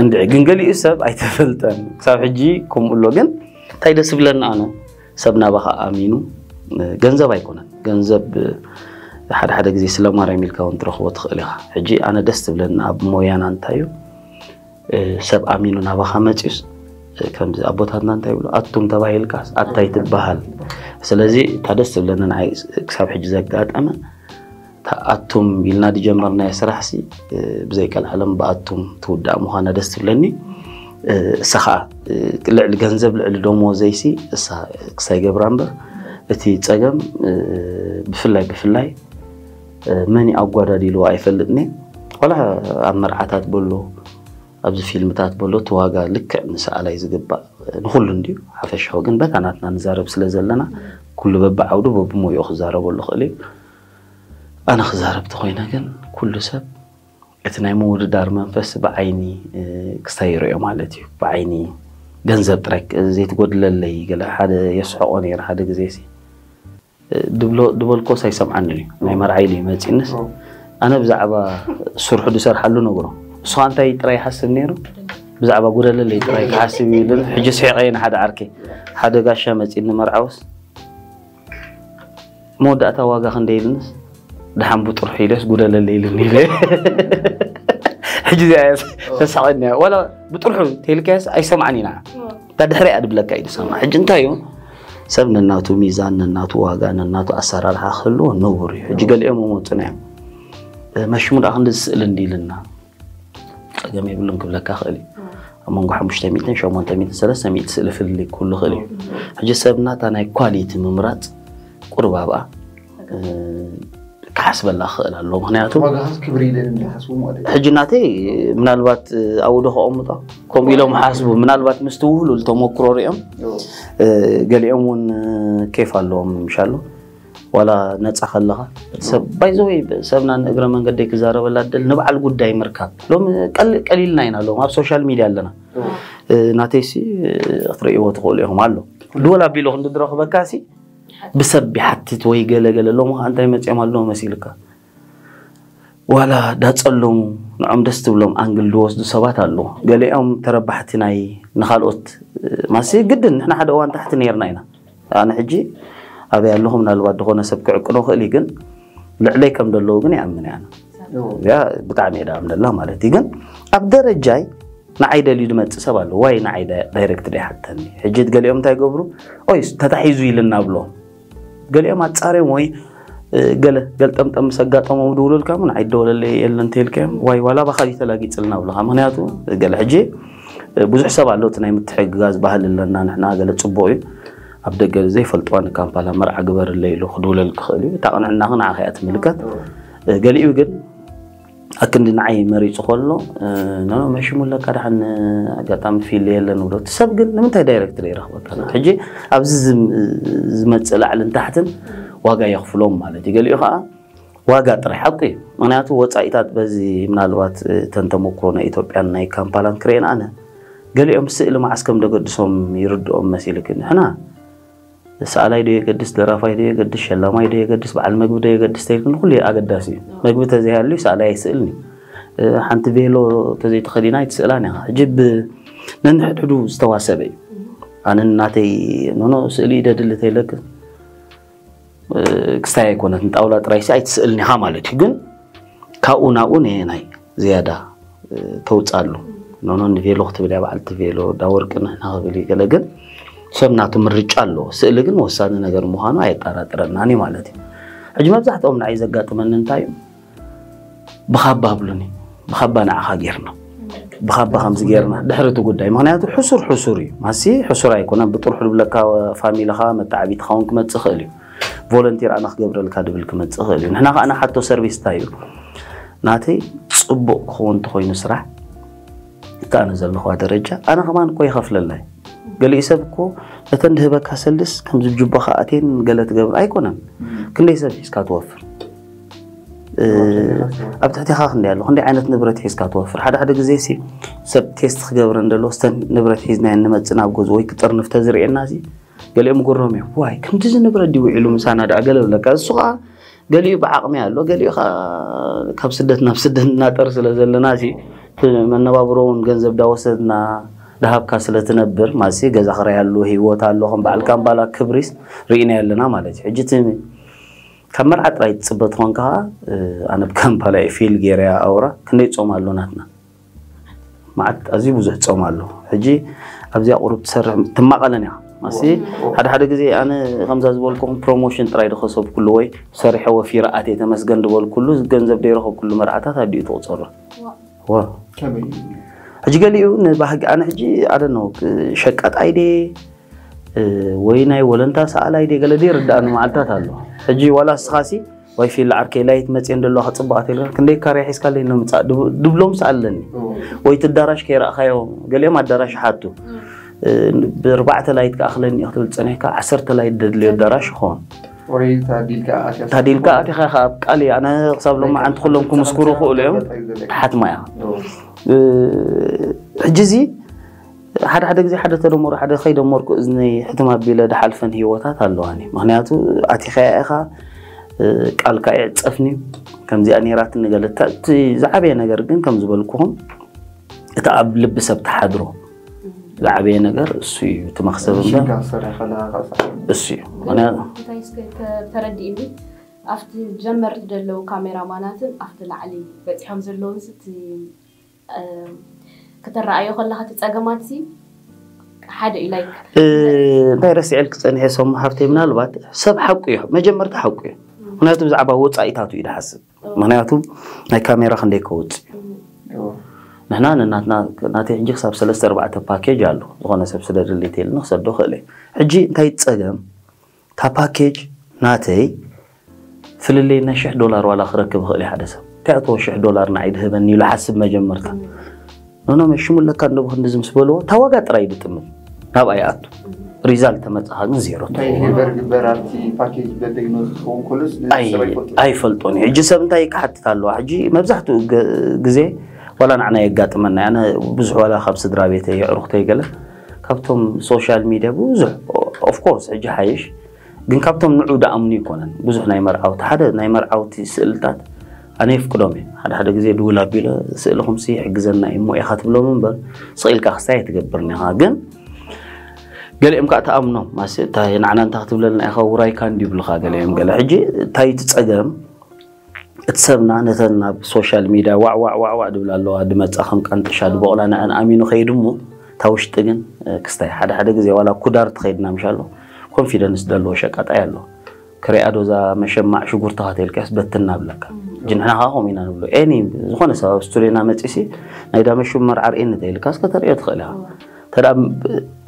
እንድዒ ግን ገሊኡ ሰብ ኣይተፈልጠን ክሳብ ሕጂ ከምኡ ኣሎ ግን እንታይ ደስ ብለና ኣነ ሰብ ናባኻ ኣሚኑ ገንዘብ ኣይኮነን ገንዘብ ሓደ ሓደ ግዜ ስለ ማርያም ኢልካ እውን ትረኽቦ ትኽእል ኢኻ ሕጂ ኣነ ደስ ትብለና ኣብ ሞያና እንታይ እዩ ሰብ ኣሚኑ ናባኻ መፂኡስ ከምዚ ኣቦታትና እንታይ ይብሉ ኣቱም ተባሂልካስ ኣታይ ትበሃል ስለዚ እታ ደስ ትብለኒ ንዓይ ክሳብ ሕጂ ዘጋጠመ እታ ኣቱም ኢልና ዝጀመርናዮ ስራሕሲ ብዘይ ቀልዓለም ብኣቱም ትውዳእ ምዃና ደስ ትብለኒ እሳ ከዓ ልዕሊ ገንዘብ ልዕሊ ደሞዘይሲ እሳ ክሳይ ገብራ እምበር እቲ ፀገም ብፍላይ ብፍላይ መን ኣጓዳዲልዎ ኣይፈልጥኒ ዋላ ኣብ መርዓታት በሎ ኣብዚ ፊልምታት በሎ እቲ ዋጋ ልክዕ ንሰኣላይ ዝግባእ ንኩሉ እንድዩ ሓፈሻዊ ግን በታ ናትና ንዛረብ ስለ ዘለና ኩሉ በብዓውዱ በብሞይኡ ክዛረበሉ ክእል እዩ ኣነ ክዛረብ ተኮይነ ግን ኩሉ ሰብ እቲ ናይ ምውድዳር መንፈስ ብዓይኒ ክስታይ ይርኦ ማለት እዩ ብዓይኒ ገንዘብ ጥራይ ዘይትጎድለለይ ገለ ሓደ የስሕቆ ነይረ ሓደ ግዜ ሲ ድብሎ ድበልኮስ ኣይሰምዓንን እዩ ናይ መርዓይ ኢሉ ይመፂንስ ኣነ ብዛዕባ ስርሑ ዝሰርሓሉ ነግሮ እሱ እንታይ ጥራይ ይሓስብ ነይሩ ብዛዕባ ጉደለለይ ጥራይ ክሓስብ እዩ ኢሉን ሕጂ ስሒቀ ንሓደ ዓርከይ ሓደ ጋሻ መፂኒ መርዓውስ መወዳእታ ዋጋ ክንደ ኢሉንስ ድሓን ብጥርሑ ኢለስ ጉደለለይ ኢሉኒ ኢለ ሕጂ እዚኣ ተሳቀኒ እያ ዋላ ብጥርሑ ተልካያስ ኣይሰምዓን ኢና እታ ድሕሪኣ ድብለካ እዩ ዝሰምዓ ሕጂ እንታይ እዩ ሰብ ነናቱ ሚዛን፣ ነናቱ ዋጋ፣ ነናቱ ኣሰራርሓ ክህልዎ ንቡር እዩ። ሕጂ ገሊኦም መመፁና እዮም። "መሽሙ ደኣ ክንዲ ዝስእል እንዲ ኢልና?" ጸገም የብሉን ክብለካ ክእል እዩ። ኣብ መንጎ ሓሙሽተ ሚእትን ሸሞንተ ሚእትን ሰለስተ ሚእቲ ስእሊ ፍልልይ ክህሉ ይኽእል እዩ። ሕጂ ሰብ ናታ ናይ ኳሊቲ ምምራጽ ቁሩብ ኣብኣ፣ እ፣ ክሓስበላ ክኽእል ኣለዎ። ምኽንያቱ ዋጋኻስ ክብሪ ኢለን እንዲሓስቡ ማለት እዩ። ሕጂ ናተይ ምናልባት፣ እ፣ ኣብኡ ዶ ከቐምጦ? ከምኡ ኢሎም ሓስቡ። ምናልባት ምስቲ ውህሉል ተመክሮ ሪኦም፣ ዮ። እ፣ ገሊኦም እውን፣ እ፣ ኬፍ ኣለዎም ምሻሎ። ዋላ ነጻ ከለኻ ሰብ፣ ባይ ዘ ወይ፣ ሰብና ንእግረ መንገደይ ክዛረበላ ድል ንበዓል ጉዳይ ምርካብ። ሎም ቀል-፣ ቀሊልና ኢና ሎም ኣብ ሶሻል ሚድያ ኣለና። ዮ። እ፣ ናተይሲ፣ እ፣ ክትርእይዎ ትኽእሉ ኢኹም ኣሎ። ድወል ኣቢሉ ክንዲ ዝረኽበካ ሲ ብሰብ ይሓትት ወይ ገለ ገለ። ሎም ከዓ እንታይ መጺኦም ኣለዎ መሲልካ? ዋላ ዳጸለሙ ንዖም ደስ ትብሎም ኣንግል ዝወስዱ ሰባት ኣለዉ። ገሊኦም ተረባሕቲ ናይ ንኻልኦት፣ እ፣ ማሲ ግድን ንሕና ሓደ እዋን ታሕቲ ነይርና ኢና። ኣነ ሕጂ ኣበይ ኣለኹ ምናልባት ዝኾነ ሰብ ክዕቅኖ ክእል እዩ፣ ግን ልዕለይ ከም ዘለዉ ግን ይኣምን እያ። እያ ብጣዕሚ እየ ደኣ ኣምነላ ማለት እዩ። ግን ኣብ ደረጃይ ንዓይ ደልዩ ዝመጽእ ሰብ ኣሎ። ዋይ ንዓይ ዳ-፣ ዳይሬክት ዶ ይሓተኒ? ሕጂ ገሊኦም እንታይ ይገብሩ? ኦይ ተታሒዙ ኢልና ብሎ። ገሊኦም ኣጻርዮም ወይ፣ እ፣ ገለ ገልጠምጠም ምስ ኣጋጠሞም ድውሉልካ እሞ ንዓይ ደወለለይ የለን እንተኢልካዮም፣ ዋይ ዋላ ባኻ ድዩ ተላጊጽልና ብሎኻ። ምኽንያቱ ገለ ሕጂ፣ እ፣ ብዙሕ ሰብ ኣሎ፣ እቲ ናይ ምትሕግጋዝ ባህሊ ኣለና ንሕና፣ ገለ ጽቡቕ እዩ። ኣብ ደገ ዘይፈልጥዋ ንካምፓላ መርዓ ግበርለይ ኢሉ ክድውለል ክኽእል እዩ። እታ ቅንዕና ግን ንዓኻ እያ ትምልከት። እ፣ ገሊኡ ግን ኣክንዲ ንዓይ መሪጹ ከሎ፣ እ፣ ኖ፣ ኖ፣ መሽሙ ኣለካ ደሓን ኣጋጣሚ ፊል የለን ንብሎ። እቲ ሰብ ግን ንምንታይ ዳይሬክት ዘይረኽበካ? ሕጂ ኣብዚ ዝም-፣ ዝመጽእ ላዕልን ታሕትን ዋጋ የኽፍሎም ማለት እዩ። ገሊኡ ኸዓ ዋጋ ጥራይ ሓቁ እዩ። ምኽንያቱ ወጻኢታት በዚ ምናልባት እተን ተመክሮ ናይ ኢትዮጵያን ናይ ካምፓላን ክርእየን ኣነ፣ ገሊኦም ስእሊ መዓስ ከም ደገድሶም ይርድኦም መሲልክ። ንሕና ሰኣላይ ዶ የገድስ፣ ደራፋይ ዶ የገድስ፣ ሸላማይ ዶ የገድስ፣ በዓል መግቢ ዶ የገድስ ተይልክን ኩሉ ኣገዳሲ እዩ። መግቢ ተዘይሃልዩ ሰኣላይ ኣይስእልን እዩ። እ፣ ሓንቲ ቬሎ ተዘይተኸዲና ኣይትስእላን ኢኻ። ሕጂ ብ-፣ ነንሕድሕዱ ዝተዋሰበ እዩ። ኣነ ናተይ ኖኖ ስእሊ ደድሊ ተይለክ፣ እ፣ ክስታይ ኣይኮነት፣ ንጣውላ ጥራይሲ ኣይትስእልን ኢኻ ማለት እዩ። ግን ካብኡ ናብኡ ነየናይ ዝያዳ፣ እ፣ ተውጻሉ? ኖኖ ንቬሎ ክትብል እያ በዓልቲ ቬሎ፣ ዳ ወርቂ ንሕና ክብል እዩ ገለ። ግን ሰብ ናቱ ምርጫ ኣለዎ። ስእሊ ግን ወሳኒ ነገር ምዃኑ ኣየጠራጥረናን እዩ ማለት እዩ። ሕጂ መብዛሕትኦም ንዓይ ዘጋጥመኒ እንታይ እዩ? ብኻባ ብሉኒ፣ ብኻባ ንዓኻ ጌርና፣ ብኻባ ከምዚ ጌርና፣ ድሕሪ እቲ ጉዳይ። ምኽንያቱ ሕሱር ሕሱር እዩ። ማሲ ሕሱር ኣይኮነን፣ ብጥርሑ ዝብለካ ፋሚልኻ፣ መተዓቢትኻ እውን ክመጽእ ይኽእል እዩ። ቮለንቲር ኣነ ክገብረልካ ድብል ክመጽእ ይኽእል እዩ። ንሕና ከኣ ንሓቶ ሰርቪስ እንታይ እዩ? ናተይ ጽቡቕ ክኸውን እንተኾይኑ ስራሕ፣ እቲ ኣነ ዘለኹዋ ደረጃ፣ ኣነ ከማን እኮ ይኸፍለላ እዩ። ገሊኡ ሰብ እኮ ነተን ድህበካ ሰልድስ ከም ዝጅቦኻ ኣትየን ገለ ትገብር ኣይኮነን። ክንደይ ሰብ ሒዝካ ትወፍር? እ፣ ኣብ ትሕቴኻ ክንደይ ኣሎ? ክንደይ ዓይነት ንብረት ሒዝካ ትወፍር? ሓደ ሓደ ግዜ ሲ ሰብ ቴስት ክገብረ እንደሎ፣ ስተን ንብረት ሒዝናየን ንመጽእ ናብ ገዝኡ ወይ ክጥርንፍ ተዝርእየና ሲ፣ ገሊኦም ግሮም እዮም። ዋይ፣ ከምዚ ንብረት ድዩ ውዒሉ ምሳና ደኣ ገለ ብለካ። እሱ ኸኣ ገሊኡ ብዓቕሚ ኣሎ፣ ገሊኡ ኸኣ ካብ ስደት ናብ ስደት እናጠር ስለ ዘለና ሲ፣ እቲ መነባብሮ እውን ገንዘብ ዳወሰድና ዳሃብካ ስለ ትነብር፣ ማሲ ገዛ ኽራይ ኣሎ፣ ህይወት ኣሎ፣ ከም በዓል ካምባላ ክብሪስ ርኢና ኣለና ማለት እዩ። ሕጂ እቲ ካብ መርዓ ጥራይ ትጽበ ትኾንካ ኸኣ፣ እ፣ ኣነ ብካምባላ እየ ፊል ገይረያ ኣውራ፣ ክንደይ ጾም ኣሎ ናትና? መዓት ኣዝዩ ብዙሕ ጾም ኣሎ። ሕጂ ኣብዚኣ ቁሩብ ትሰርሕ ትማቐለን ኢኻ። ማሲ ሓደ ሓደ ግዜ ኣነ ከምዛ ዝበልኩኹም ፕሮሞሽን ጥራይ ዝኸሰብኩሉ ወይ ሰሪሐ ወፊረ ኣትየ ተመስገን ዝበልኩሉ ገንዘብ ዘይረኸብኩሉ መርዓታት ኣዲኡ ትቑጸሩ። ዋ። ከመይ? ሕጂ ገሊኡ ንባህጊ ኣነ ሕጂ ኣደ ነው ሸቃጣይ ደ፣ እ፣ ወይ ናይ ወለንታ ሰኣላይ ደ ገለ ደ ይርድኣኒ መዓልታት ኣሎ። ሕጂ ዋላ እስኻሲ ወይ ፊል ዓርከይ ላይት መጽየን ደሎ ክጽብቓት ኢልካ ክንደይ ካሬ ሒዝካለይ ነው ምጻእ ድብ-፣ ድብሎም ሰኣለኒ። ኦ። ወይ እቲ ኣዳራሽ ከይረኣኻዮ፣ ገሊኦም ኣዳራሽ ይሓቱ። እ፣ ብኣርባዕተ ላይት ክኣኽለኒ እዩ ክትብል ጸኒሕካ፣ ዓሰርተ ላይት ደድልዮ ኣዳራሽ ይኸውን። ወይ ታዲልካ ኣትያ ታዲልካ ኣቲኻ ኢኻ ኣብ ቃል እየ። ኣነ ክሳብ ሎማዓንቲ ኩሎም ክምስክሩ ክእሉ እዮም። ተሓትማ እያ። ኦ። እ፣ ሕጂ እዚ ሓደ ሓደ ግዜ ሓደ ተደመሩ ሓደ ከይደመርኩ እዝነይ ሕትም ኣቢለ ድሓልፈን ህይወታት ኣለዋኒ። ምኽንያቱ ኣቲኻያ ኢኻ፣ እ፣ ቃልካ ይዕጸፍኒ እዩ። ከምዚኣ ነይራትኒ ገለ። እታ፣ እቲ ዝዓበየ ነገር ግን ከም ዝበልኩኹም፣ እቲ ኣብ ልቢ ሰብ ተሓድሮ ዝዓበየ ነገር እሱ እዩ፣ እቲ መኽሰብ እምበር። ሽምካ ዝሰርሕ ከለኻ ኻሳ። እሱ እዩ። ግን ምኽንያቱ እንታይ እስከ ተ-፣ ተረዲእኒ፣ ኣብቲ ጀመርቲ ዘለዉ ካሜራማናትን ኣብቲ ላዕሊ በጺሖም ዘለዉን ስቲ፣ እ፣ ክተረኣዮ ከለኻ እቲ ጸገማትሲ ሓደ እዩ like እንታይ ረሲዐልክ ጸኒሐ ሰሙ ሓፍተይ ምናልባት ሰብ ሓቁ እዩ መጀመርታ ሓቁ እዩ ምክንያቱ ብዛዕባ ወጻኢታቱ እዩ ድሓስብ ምክንያቱ ናይ ካሜራ ክንደይ ከውጽእ ንሕና ንናትና ናተይ ሕጂ ክሳብ ሰለስተ ኣርባዕተ ፓኬጅ ኣሎ ዝኾነ ሰብ ስለ ድሌት የለ ንክሰዶ ክእል ሕጂ እንታይ ጸገም እታ ፓኬጅ ናተይ ፍልልይ ናይ ሽሕ ዶላር ዋላ ክረክብ ይኽእል ሓደ ሰብ እንታይ ኣቶ ሽሕ ዶላር ንዓይ ድህበኒ ኢሉ ሓስብ መጀመርታ ኖኖ መሽሙ ለካ እንዶ ብክንዲ ዝምስ በልዎ እታ ዋጋ ጥራይ ድጥምት ናብኣ ይኣቱ ሪዛልት ተመፅኻ ግን ዜሮ እንታይ ዴሊቨር ግበር ኣብቲ ፓኬጅ በደግኖ ዝኸውን ኮሎስ ንሰብ ኣይፈልጡ ኣይፈልጦን እዩ ሕጂ ሰብ እንታይ ክሓትት ኣለዋ ሕጂ መብዛሕትኡ ገ- ግዜ ዋላ ንዓና የጋጥመና ኣነ ብዙሕ ዋላ ካብ ስድራ ቤተይ የዕሩክተይ ገለ ካብቶም ሶሻል ሚድያ ብዙሕ ኦፍኮርስ ሕጂ ሓይሽ ግን ካብቶም ንዑ ደኣምኑ ይኮነን ብዙሕ ናይ መርዓውቲ ሓደ ናይ መርዓውቲ ስእልታት ኣነ የፍቅዶም እየ ሓደ ሓደ ግዜ ድውል ኣቢለ ስእልኹምሲ ይሕግዘና እሞ ኢኻ ትብሎም እምበር ስቕ ኢልካ ክስታይ ኣይትገብርን ኢኻ ግን ገሊኦም ከዓ ተኣምኖም ማስ ንዓና እንታ ክትብለልና ኢኻ ውራይካ እንዲ ይብልኻ ገሊኦም ገለ ሕጂ እንታይ እቲ ፀገም እቲ ሰብና ነተን ናብ ሶሻል ሚድያ ዋዕ ዋዕ ዋዕ ዋዕ ድብላ ኣለዋ ድመፃ ከም ቀንጥሻ ድበቑላ ንዐን ኣሚኑ ከይድሞ እታ ውሽጢ ግን ክስታይ ሓደ ሓደ ግዜ ዋላ ኩዳር ትኸይድና ምሻሎ ኮንፊደንስ ዘለዎ ሸቃጣይ ኣሎ ክሪኣ ዶ እዛ መሸማዕ ሽጉርቲ ካተልካስ በትና ብለካ ጅንሕና ከዓ ከምኡ ኢና ንብሎ ኤኒ ዝኾነ ሰብ ኣብ ስቱዲዮና መፂሲ ናይ ዳመሹ መርዓ ርእየኒ ተይልካስ ከተርእዮ ትኽእል ኢኻ ተዳ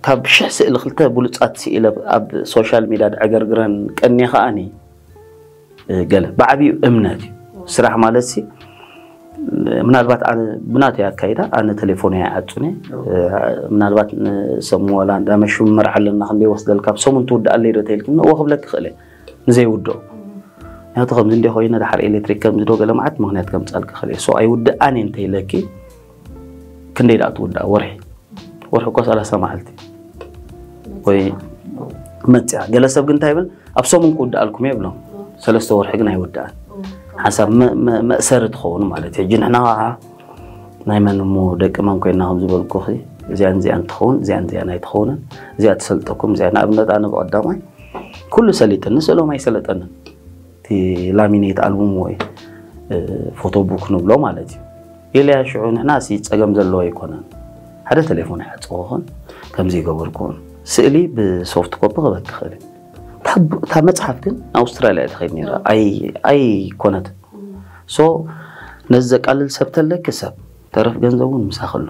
ካብ ሽሕ ስእሊ ክልተ ብሉፃት ስኢለ ኣብ ሶሻል ሚድያ ድዐገርግረን ቀኒ ከዓኒ ገለ ብዓብዩ እምነት እዩ ስራሕ ማለት ሲ ምናልባት ብናተይ ኣካይዳ ኣነ ቴሌፎን ኣይዓፁን ምናልባት ንሰሙ ወላ እንዳመሹ መርዓ ኣለና ክንደይ ወስደልካ ብሰሙን ትውድኣለይ ዶ ተይልክኒ እዎ ክብለክ ክእል ንዘይውድኦ ምክንያቱ ከምዚ እንደ ኮይነ ድሓር ኤሌክትሪክ ከምዚ ዶ ገለ መዓት ምክንያት ከምፃልክ ክእል ሶ ኣይውድኣን እንተይለኪ ክንደይ ደኣ ትውድኣ ወርሒ ወርሒ እኮ ሰላሳ መዓልቲ ወይ መፅያ ገለ ሰብ ግን እንታይ ይብል ኣብ ሰሙን ክውድኣልኩም እየ ብሎም ሰለስተ ወርሒ ግን ኣይውድኣን ሓንሳብ መእሰሪ ትኸውን ማለት እዩ ሕጂ ንሕና ከዓ ናይ መን እሞ ደቂ መን ኮይና ከም ዝበልኩኺ እዚኣን እዚኣን ትኸውን እዚኣን እዚኣን ኣይትኸውንን እዚኣ ትሰልጠኩም እዚኣ ንኣብነት ኣነ ብቐዳማይ ኩሉ ሰሊጥኒ ስእሎም ኣይሰለጠንን እቲ ላሚኔት ኣልቡም ወይ ፎቶ ቡክ ንብሎ ማለት እዩ ኢለያ ሽዑ ንሕና ሲ ፀገም ዘለዎ ኣይኮነን ሓደ ቴሌፎን ይሓፅወኹን ከምዚ ይገበርኩን ስእሊ ብሶፍት ኮፒ ክበክ ክእል እታ መፅሓፍ ግን ኣውስትራልያ እያ ትኸይድ ነራ ኣይኮነትን ሶ ነዚ ዘቃልል ሰብ ተለኪ ሰብ ተረፍ ገንዘብ እውን ምሳኺ ኣሎ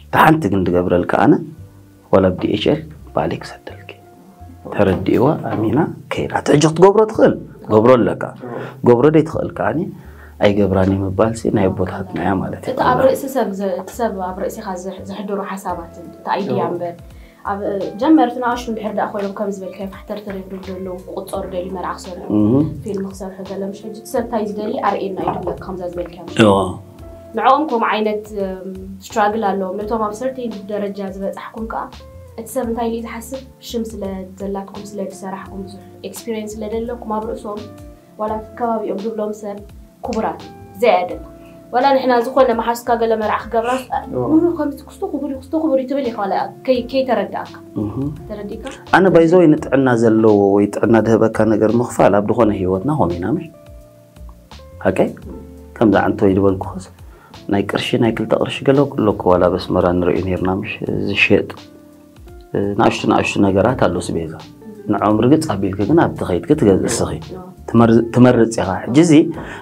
እታ ሓንቲ ግን ድገብረልካ ኣነ ዋላ ብዲኤችኤል ባዕለይ ክሰደልኪ ተረዲእዋ ኣሚና ከይዳ ትሕጂ ክትገብሮ ትኽእል ገብሮ ኣለካ ገብሮ ደይ ትኽእል ከዓኒ ኣይገብራን ምባል ሲ ናይ ኣቦታትና እያ ማለት እዩ እቲ ኣብ ርእሲ ሰብ እቲ ሰብ ኣብ ርእሲኻ ዘሕድሩ ሓሳባት እቲ ኣይድያ እምበር ኣብ ጀመርቲ ንኣሽቱ እንድሕር ደኣ ኮይኖም ከም ዝበልካዮ ፋሕተር ተረግዱ ዘለዉ ክቁፀሩ ደልዩ መርዓ ክሰርሑ ፊልም ክሰርሑ ገለ ምሽ ሕጂ እቲ ሰብ እንታይ ዝደሊ ኣርእየና እዩ ድብለካ ከምዛ ዝበልካዮ ንዕኦም ከምኡ ዓይነት ስትራግል ኣለዎም ነቶም ኣብ ሰርተይን ደረጃ ዝበፃሕኩም ከዓ እቲ ሰብ እንታይ ኢሉ ዝሓስብ ሽም ስለ ዘላትኩም ስለ ዝሰራሕኩም ብዙሕ ኤክስፒሪየንስ ስለ ዘለኩም ኣብ ርእሶም ዋላ እቲ ከባቢኦም ዝብሎም ሰብ ክቡራት እዩ ዘያድል ዋላ ንሕና ዝኾነ መሓዝካ ገለ መርዓ ክገብራ ኖኖ ከምዚ ክስቶ ክቡር እዩ ክስቶ ክቡር እዩ ትብል ኢኻ ዋላ ከይተረዳእካ ተረዲእካ ኣነ ባይዘወይ ንጥዕና ዘለዎ ወይ ጥዕና ድህበካ ነገር ምኽፋል ኣብ ዝኾነ ህይወትና ኾሚና ምሽ ሓቀይ ከምዚ ዓንተወይ ዝበልኩኸስ ናይ ቅርሺ ናይ ክልተ ቅርሺ ገለ ኩሎ ኮዋላ በስመራ ንርእዩ ነርና ምሽ ዝሸጥ ንኣሽቱ ንኣሽቱ ነገራት ኣሎ ስቤዛ ንዖም ርግፅ ኣቢልክ ግን ኣብቲ ኸይድክ ትገዝእ እስኺ ትመርፅ ኢኻ ሕጂ እዚ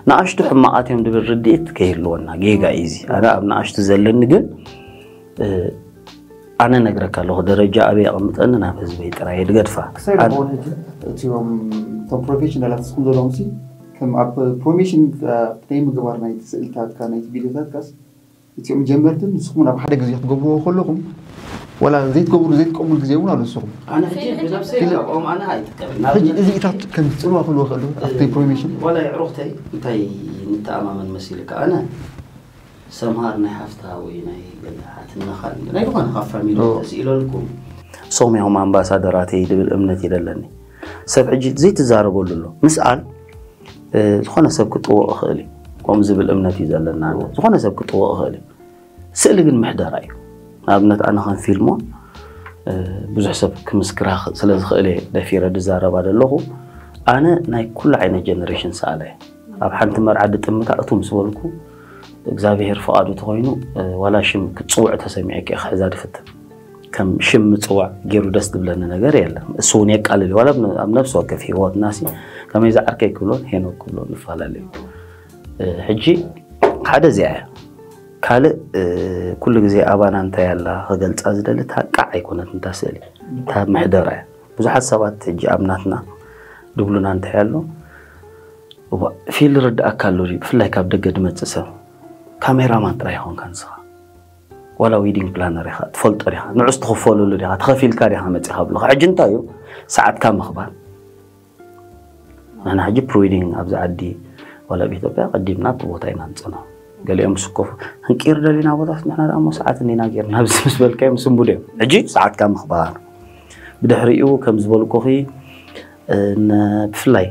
ንኣሽቱ ሕማቓት እዮም ድብል ርድኢት ከይህልወና ጌጋ እዩ እዚ ኣነ ኣብ ንኣሽቱ ዘለኒ ግን ኣነ ነግረካ ኣለኹ ደረጃ ኣበይ ኣቐምጠኒ ናብ ህዝበይ ጥራይ ድገድፋ ክሳይ ዝኾን ሕጂ እቲዮም እቶም ፕሮፌሽናላት ስኹም ዘለዎም ሲ ከም ኣብ ፕሮሜሽን ናይ ምግባር ናይቲ ስእልታትካ ናይቲ ቪዲዮታትካስ እቲኦም ጀመርትን ንስኹም ናብ ሓደ ግዜ ክትገብርዎ ከለኹም ወላ ዘይትገብሩ ዘይትቀሙሉ ግዜ እውን ኣሎ ንስኹም ኣነ ሕጂ ብነብሰይ ካብኦም ኣነ ኣይጥቀምን ሕጂ እዚኢታት ከም ዝፅልዋ ከልዎ ከሉ ኣብቲ ፕሮሜሽን ዋላ የዕሩኽተይ እንታይ ንተኣማመን መሲልካ ኣነ ሰምሃር ናይ ሓፍታ ወይ ናይ ገለ ሓትነኻ ናይ ዝኾነ ካብ ፋሚሊ ተስኢለልኩም ሶም ያሁም ኣምባሳደራተይ ድብል እምነት ይደለኒ ሰብ ሕጂ ዘይትዛረበሉ ኣሎ ምስኣል ዝኾነ ሰብ ክጥወቕ ይኽእል እዩ ከምኡ ዝብል እምነት እዩ ዘለና ዝኾነ ሰብ ክጥወቕ ይኽእል እዩ ስእሊ ግን ምሕደራ እዩ ንኣብነት ኣነ ከም ፊልሞን ብዙሕ ሰብ ክምስክራ ስለ ዝኽእል እየ ደፊረ ድዛረባ ዘለኹ ኣነ ናይ ኩሉ ዓይነት ጀነሬሽን ሰኣለ ኣብ ሓንቲ መርዓ ድጥምታ እቱ ምስ በልኩ እግዚኣብሄር ፍቓዱ ተኾይኑ ዋላ ሽም ክትፅውዕ ተሰሚዐ ክሕዛ ድፍትን ከም ሽም ምፅዋዕ ገይሩ ደስ ዝብለኒ ነገር የለን። እሱ እውን የቃልል እዩ። ዋላ ኣብ ነ- ኣብ ነፍሲ ወከፍ ህይወትና ሲ ከመይ ዝዓርከይ ክብሎን ሄኖክ ክብሎን ንፈላለዩ። እ፣ ሕጂ ሓደ እዚኣ እያ። ካልእ እ፣ ኩሉ ግዜ ኣባና እንታይ ኣላ ክገልፃ ዝደሊ እታ ቃዕ ኣይኮነት እንታ ስእሊ እታ ምሕደራ እያ። ብዙሓት ሰባት ሕጂ ኣብ ናትና ድብሉና እንታይ ኣሎ እዋ፣ ፊል ርድኣካ ኣሎ ድዩ? ብፍላይ ካብ ደገ ድመፅእ ሰብ ካሜራማን ጥራይ ይኾንካ ንስኻ ዋላ ዊዲንግ ፕላነር ኢኻ ትፈልጦ ዲኻ ንዑስ ትኽፈለሉ ዲኻ ተኸፊልካ ዲኻ መፂኻ ብለኻ ሕጂ እንታይ እዩ ሰዓትካ ምኽባር ንሕና ሕጂ ፕሪዊዲንግ ኣብዚ ዓዲ ዋላ ኣብ ኢትዮጵያ ቀዲምና ኣብቲ ቦታ ኢና ንፅኖ ገሊኦም ስኮፉ ክንቂር ደሊና ቦታ ንሕና ደኣ ሞ ሰዓት እንዲና ጌርና ኣብዚ ምስ በልካዮም ስንቡድ እዮም ሕጂ ሰዓትካ ምኽባር ብድሕሪኡ ከም ዝበልኩኺ ብፍላይ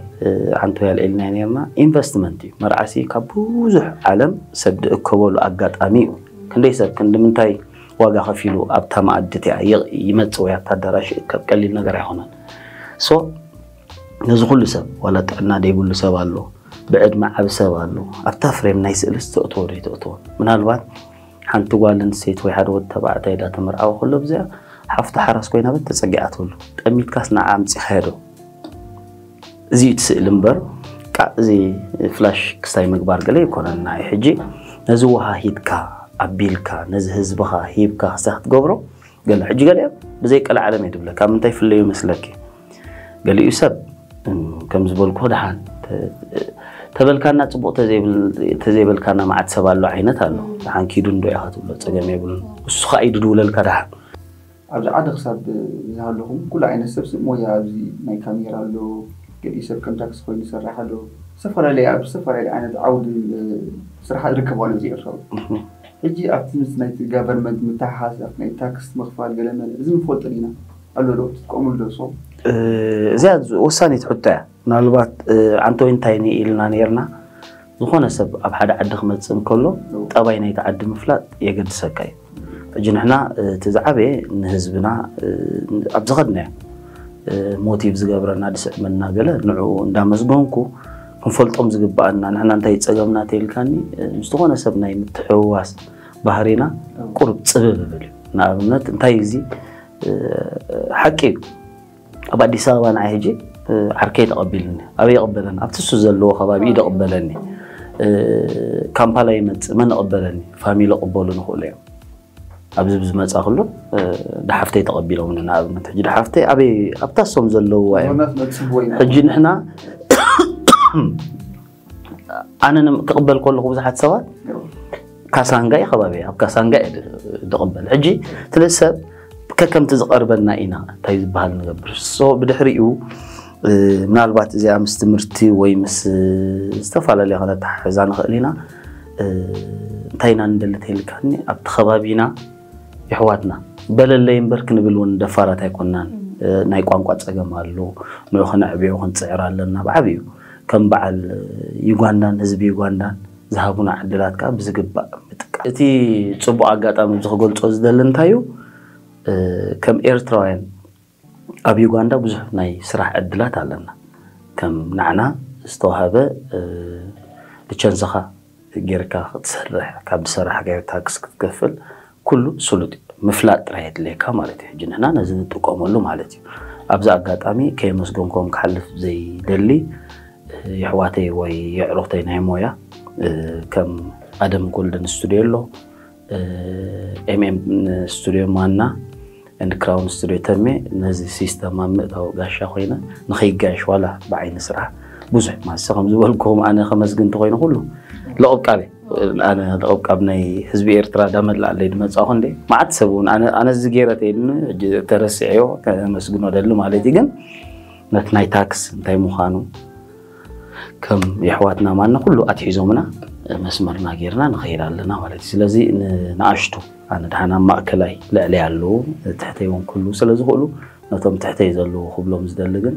ዓንቶ ያልኤልና ነርና ኢንቨስትመንት እዩ መርዓሲ ካብ ብዙሕ ዓለም ሰብ ድእከበሉ ኣጋጣሚ እዩ ክንደይ ሰብ ክንዲ ምንታይ ዋጋ ከፊሉ ኣብታ መኣዲ እቲኣ ይመጽእ ወይ ኣብታ ኣዳራሽ ይእከብ ቀሊል ነገር ኣይኮነን so ነዚ ኩሉ ሰብ ዋላ ጥዕና ደይብሉ ሰብ ኣሎ ብዕድመ ዓብ ሰብ ኣሎ ኣብታ ፍሬም ናይ ስእሊ ዝተእትዎ ዶ ይተእትዎ ምናልባት ሓንቲ ጓል ኣንስተይቲ ወይ ሓደ ወዲ ተባዕታይ ዳተመርዓወ ከሎ ብዚኣ ሓፍቱ ሓራስ ኮይና በት ተጸጊዓትሉ ጠሚትካስ ንዓ ኣምጺኻዮ ዶ እዚ እዩ እቲ ስእሊ እምበር ቃ እዚ ፍላሽ ክስታይ ምግባር ገለ ኣይኮነን ናይ ሕጂ ነዚ ውሃ ሂብካ ኣቢልካ ነዚ ህዝብኻ ሂብካ ክስታይ ክትገብሮ ገለ ሕጂ ገሊኦም ብዘይ ቀልዓለም እየ ድብለካ ኣብ ምንታይ ፍለዩ ይመስለኪ ገሊኡ ሰብ ከም ዝበልኩ ደሓን ተበልካና ፅቡቅ ተዘይበልካና መዓት ሰብ ኣሎ ዓይነት ኣሎ ደሓን ኪዱ እንዶ ኢኻ ትብሎ ፀገም የብሉን እሱ ከዓ እዩ ድድውለልካ ደሓን ኣብዚ ዓዲ ክሳብ ዝሃለኹም ኩሉ ዓይነት ሰብ ስብ ሞያ ኣብዚ ናይ ካሜራ ኣሎ ገሊኡ ሰብ ከም ታክሲ ኮይኑ ይሰርሕ ኣሎ ዝተፈላለየ ኣብ ዝተፈላለየ ዓይነት ዓውዲ ስራሓት ይርከቡ ኣሎ እዚ ኤርትራዊ ሕጂ ኣብቲ ምስ ናይቲ ጋቨርንመንት ምትሓሓዝ ኣብቲ ናይ ታክስ ምኽፋል ገለመለ እዚ ንፈልጦ ዲና ኣሎ ዶ ትጥቀሙሉ ዶ ንስኹም እዚኣ ወሳኒት ሕቶ እያ ምናልባት ዓንተወይ እንታይ ኢልና ነርና ዝኾነ ሰብ ኣብ ሓደ ዓዲ ክመፅእ እንከሎ ጠባይ ናይቲ ዓዲ ምፍላጥ የገድሰካ እዩ ሕጂ ንሕና እቲ ዝዓበየ ንህዝብና ኣብ ዝኸድናዮ ሞቲቭ ዝገብረና ድስዕመና ገለ ንዕኡ እንዳመስገንኩ ክንፈልጦም ዝግባኣና ንሕና እንታይ ፀገምና ተይልካኒ ምስ ዝኾነ ሰብ ናይ ምትሕውዋስ ባህሪና ቁሩብ ፅብብ ይብል እዩ ንኣብነት እንታይ እዚ ሓቂ እዩ ኣብ ኣዲስ ኣበባ ንዓይ ሕጂ ዓርከይ ተቐቢልኒ ኣበይ ይቕበለኒ ኣብቲ እሱ ዘለዎ ከባቢ እዩ ደቕበለኒ ካምፓላ ይመፅእ መን ይቕበለኒ ፋሚሊ ቅበሉ ንኽእሉ እዮም ኣብዚ ብዝመፃ ክሉ ድሓፍተይ ተቐቢሎምኒ ንኣብነት ሕጂ ድሓፍተይ ኣበይ ኣብታ እሶም ዘለውዋ እዮም ሕጂ ንሕና ኣነ ክቕበል ከለኹ ብዙሓት ሰባት ካሳንጋ እዩ ከባቢ ኣብ ካሳንጋ እዩ ዝቕበል ሕጂ እቲ ሰብ ከከምቲ ዝቐርበና ኢና እንታይ ዝበሃል ንገብር so ብድሕሪኡ ምናልባት እዚኣ ምስ ትምህርቲ ወይ ምስ ዝተፈላለየ ከነተሓሕዛ ንኽእል ኢና እንታይ ኢና ንደሊ ተይልካኒ ኣብቲ ከባቢና የሕዋትና በለለይ እምበር ክንብል እውን ደፋራት ኣይኮናን ናይ ቋንቋ ፀገም ኣሎ ንዑ ከነዕብዮ ክንፅዕር ኣለና ብዓብዩ ከም በዓል ዩጋንዳን ህዝቢ ዩጋንዳን ዝሃቡና ዕድላት ከዓ ብዝግባእ ምጥቃም እቲ ፅቡቅ ኣጋጣሚ እዚ ክገልፆ ዝደሊ እንታይ እዩ ከም ኤርትራውያን ኣብ ዩጋንዳ ብዙሕ ናይ ስራሕ ዕድላት ኣለና ከም ናዕና ዝተዋሃበ ልቸንስኻ ጌርካ ክትሰርሕ ካብ ዝሰራሕካዮ ታክስ ክትከፍል ኩሉ ስሉጥ ምፍላጥ ጥራይ የድልየካ ማለት እዩ ሕጂ ንሕና ነዚ ንጥቀመሉ ማለት እዩ ኣብዚ ኣጋጣሚ ከየመስገንኩም ክሓልፍ ዘይደሊ የሕዋተይ ወይ የዕሩኽተይ ናይ ሞያ ከም ኣደም ጎልደን ስቱድዮ ኣሎ ኤምኤም ስቱድዮ ማና and crown studio ተሜ ነዚ ሲስተም ኣብ ምእታው ጋሻ ኮይነ ንኸይጋየሽ ዋላ ብዓይኒ ስራሕ ብዙሕ ማሰ ከም ዝበልኩም ኣነ ከመስግን ተኮይነ ኩሉ ለቕብ ቃብ ኣነ ለቕብ ቃብ ናይ ህዝቢ ኤርትራ ዳመላኣለይ ድመፃኹ እንደ መዓት ሰብ እውን ኣነ ዝገይረ ተይልኒ ተረስዕዮ ከመስግኖ ደሊ ማለት እዩ ግን ነቲ ናይ ታክስ እንታይ ምዃኑ ከም የሕዋትና ማና ኩሉ ኣትሒዞምና መስመርና ጌርና ንኸይድ ኣለና ማለት እዩ ስለዚ ንኣሽቱ ኣነ ድሓን ኣብ ማእከላይ ልዕለይ ኣለዉ ትሕተይ እውን ክህልዉ ስለ ዝኽእሉ ነቶም ትሕተይ ዘለዉ ክብሎም ዝደሊ ግን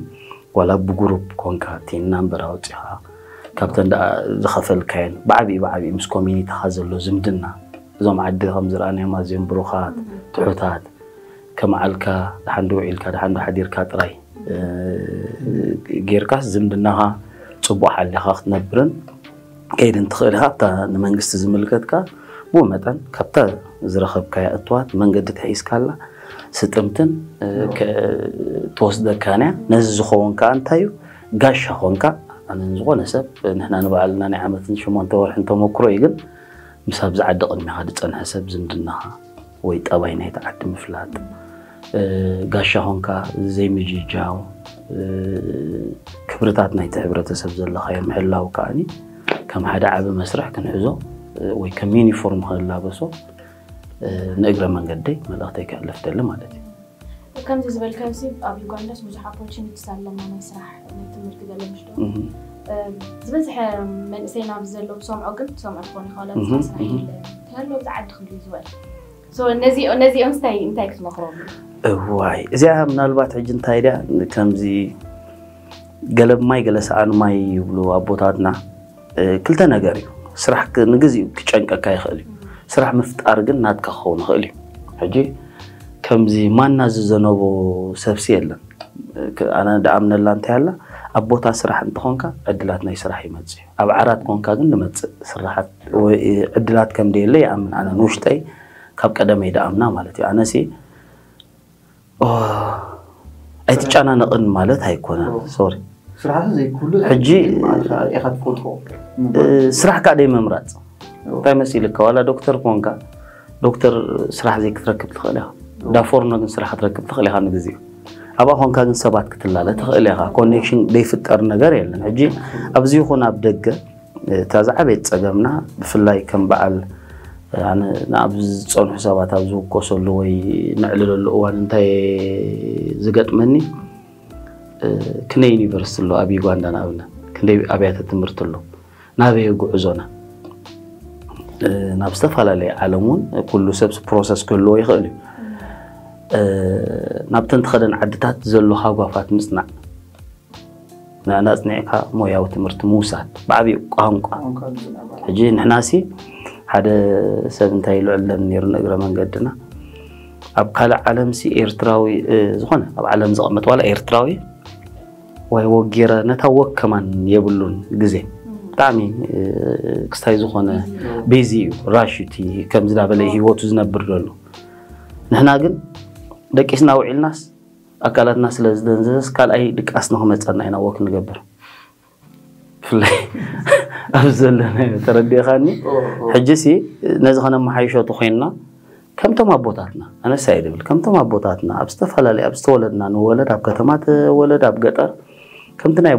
ዋላ ብጉሩፕ ኮንካ እቲ ናምበር ኣውፂኻ ካብተን ደኣ ዝኸፈልካየን ብዓብኡ ብዓብኡ ምስ ኮሚኒቲኻ ዘሎ ዝምድና እዞም ዓዲ ከም ዝረኣናዮም ኣዝዮም ብሩኻት ትሑታት ከመዓልካ ደሓን ዶ ውዒልካ ደሓን ዶ ሓዲርካ ጥራይ ጌርካስ ዝምድናኻ ፅቡቕ ሓሊኻ ክትነብርን ከይድን ትኽእል ኢኻ ኣብታ ንመንግስቲ ዝምልከትካ ብኡ መጠን ካብታ ዝረኸብካያ እትዋት መንገዲ ተሒዝካላ ስጥምትን ትወስደካን እያ። ነዚ ዝኸውን ከዓ እንታይ እዩ? ጋሻ ኾንካ። ኣነ ዝኾነ ሰብ፣ ንሕና ንባዕልና ናይ ዓመትን ሸሞንተ ወርሕን ተመክሮ እዩ። ግን ምስ ኣብዚ ዓዲ ቅድሚኻ ዝፀንሐ ሰብ ዝምድናኻ ወይ ጠባይ ናይቲ ዓዲ ምፍላጥ፣ ጋሻ ኾንካ ዘይምጅጃው፣ ክብርታት ናይቲ ሕብረተሰብ ዘለኻዮ ምሕላው ከዓኒ ከም ሓደ ዓቢ መስርሕ ክንሕዞ ወይ ከም ዩኒፎርም ክንላበሶ ንእግረ መንገደይ መልእኽተይ ከሕልፍ ደሊ ማለት እዩ። ከምዚ ዝበልካዮ ሲ ኣብ ዩጋንዳስ ብዙሕ ኦፖርቹኒቲስ ኣለና፣ ናይ ስራሕ፣ ናይ ትምህርቲ ገለ ምሽ ዶ ዝበዝሐ መንእሰይና ኣብዚ ዘሎ ብሰምዖ ግን ሰምዖ ክኾን ይኽእል፣ ኣብዚ ስራሕ የለን፣ ተሎ ብዛ ዓዲ ክንድዩ ዝበል ነዚኦም ስታይ እንታይ ክትመኽሮም? እዋይ፣ እዚኣ ምናልባት ሕጂ እንታይ ድያ ከምዚ ገለ ብማይ ገለ ሰኣን ማይ ይብሉ ኣቦታትና። ክልተ ነገር እዩ። ስራሕ ንግዜኡ ክጨንቀካ ይኽእል እዩ። ስራሕ ምፍጣር ግን ናትካ ክኸውን ይኽእል እዩ። ሕጂ ከምዚ ማና ዝዘነቦ ሰብሲ የለን። ኣነ ደኣምነላ እንታይ ኣላ፣ ኣብ ቦታ ስራሕ እንተኾንካ ዕድላት ናይ ስራሕ ይመጽእ እዩ። ኣብ ዓራት ኮንካ ግን ንመጽእ ስራሓት ዕድላት ከም ደየለ ይኣምን። ኣነ ንውሽጠይ ካብ ቀደመይ ደኣምና ማለት እዩ። ኣነሲ ኣይትጨናነቕን ማለት ኣይኮነን። ሶሪ፣ ስራሕ ዘይኩሉ ሕጂ ኢኻ ትፈትዎ። ስራሕ ከዓ ደይ ምምራፅ እንታይ መሲልካ? ዋላ ዶክተር ኮንካ ዶክተር ስራሕ ዘይክትረክብ ትኽእል ኢኻ። ዳፎርኖ ግን ስራሕ ክትረክብ ትኽእል ኢኻ። ንግዜኡ ኣብኣ ኮንካ ግን ሰባት ክትላለ ትኽእል ኢኻ። ኮኔክሽን ዘይፍጠር ነገር የለን። ሕጂ ኣብዚ ይኹን ኣብ ደገ እታ ዝዓበየት ፀገምና ብፍላይ ከም በዓል ኣነ ንኣብዚ ዝፀንሑ ሰባት ኣብ ዝውከሰሉ ወይ ነዕልለሉ እዋን እንታይ ዝገጥመኒ፣ ክንደይ ዩኒቨርሲቲ ኣሎ ኣብ ዩጋንዳ ንኣብነት፣ ክንደይ ኣብያተ ትምህርቲ ኣሎ፣ ናበይ ጉዕዞና ናብ ዝተፈላለየ ዓለም እውን ኩሉ ሰብ ፕሮሰስ ክህልዎ ይኽእል እዩ። ናብተን ትኸደን ዓድታት ዘሎ ሃጓፋት ምፅናዕ ንኣና ኣፅኒዕካ ሞያዊ ትምህርቲ ምውሳድ ብዓብዩ ቋንቋ። ሕጂ ንሕናሲ ሓደ ሰብ እንታይ ይልዕለን ነይሩ ንእግረ መንገድና ኣብ ካልእ ዓለምሲ ኤርትራዊ ዝኾነ ኣብ ዓለም ዝቐመጥ ዋላ ኤርትራዊ ወይ ወጊረ ነታ ወግ ከማን የብሉን ግዜ ብጣዕሚ ክስታይ ዝኾነ ቤዚ እዩ ራሽ እቲ ከምዚ ዳበለ ህይወቱ ዝነብር ዘሎ። ንሕና ግን ደቂስና ውዒልናስ ኣካላትና ስለ ዝደንዘዘስ ካልኣይ ድቃስ ንክመፀና ኢና ወክ ንገብር። ብፍላይ ኣብ ዘለናዮ ተረዲእኻኒ። ሕጂ ሲ ነዚ ከነመሓይሾ ተኮይንና ከምቶም ኣቦታትና ኣነሳ ይድብል ከምቶም ኣቦታትና ኣብ ዝተፈላለየ ኣብ ዝተወለድና ንወለድ ኣብ ከተማ ተወለድ ኣብ ገጠር ከምቲ ናይ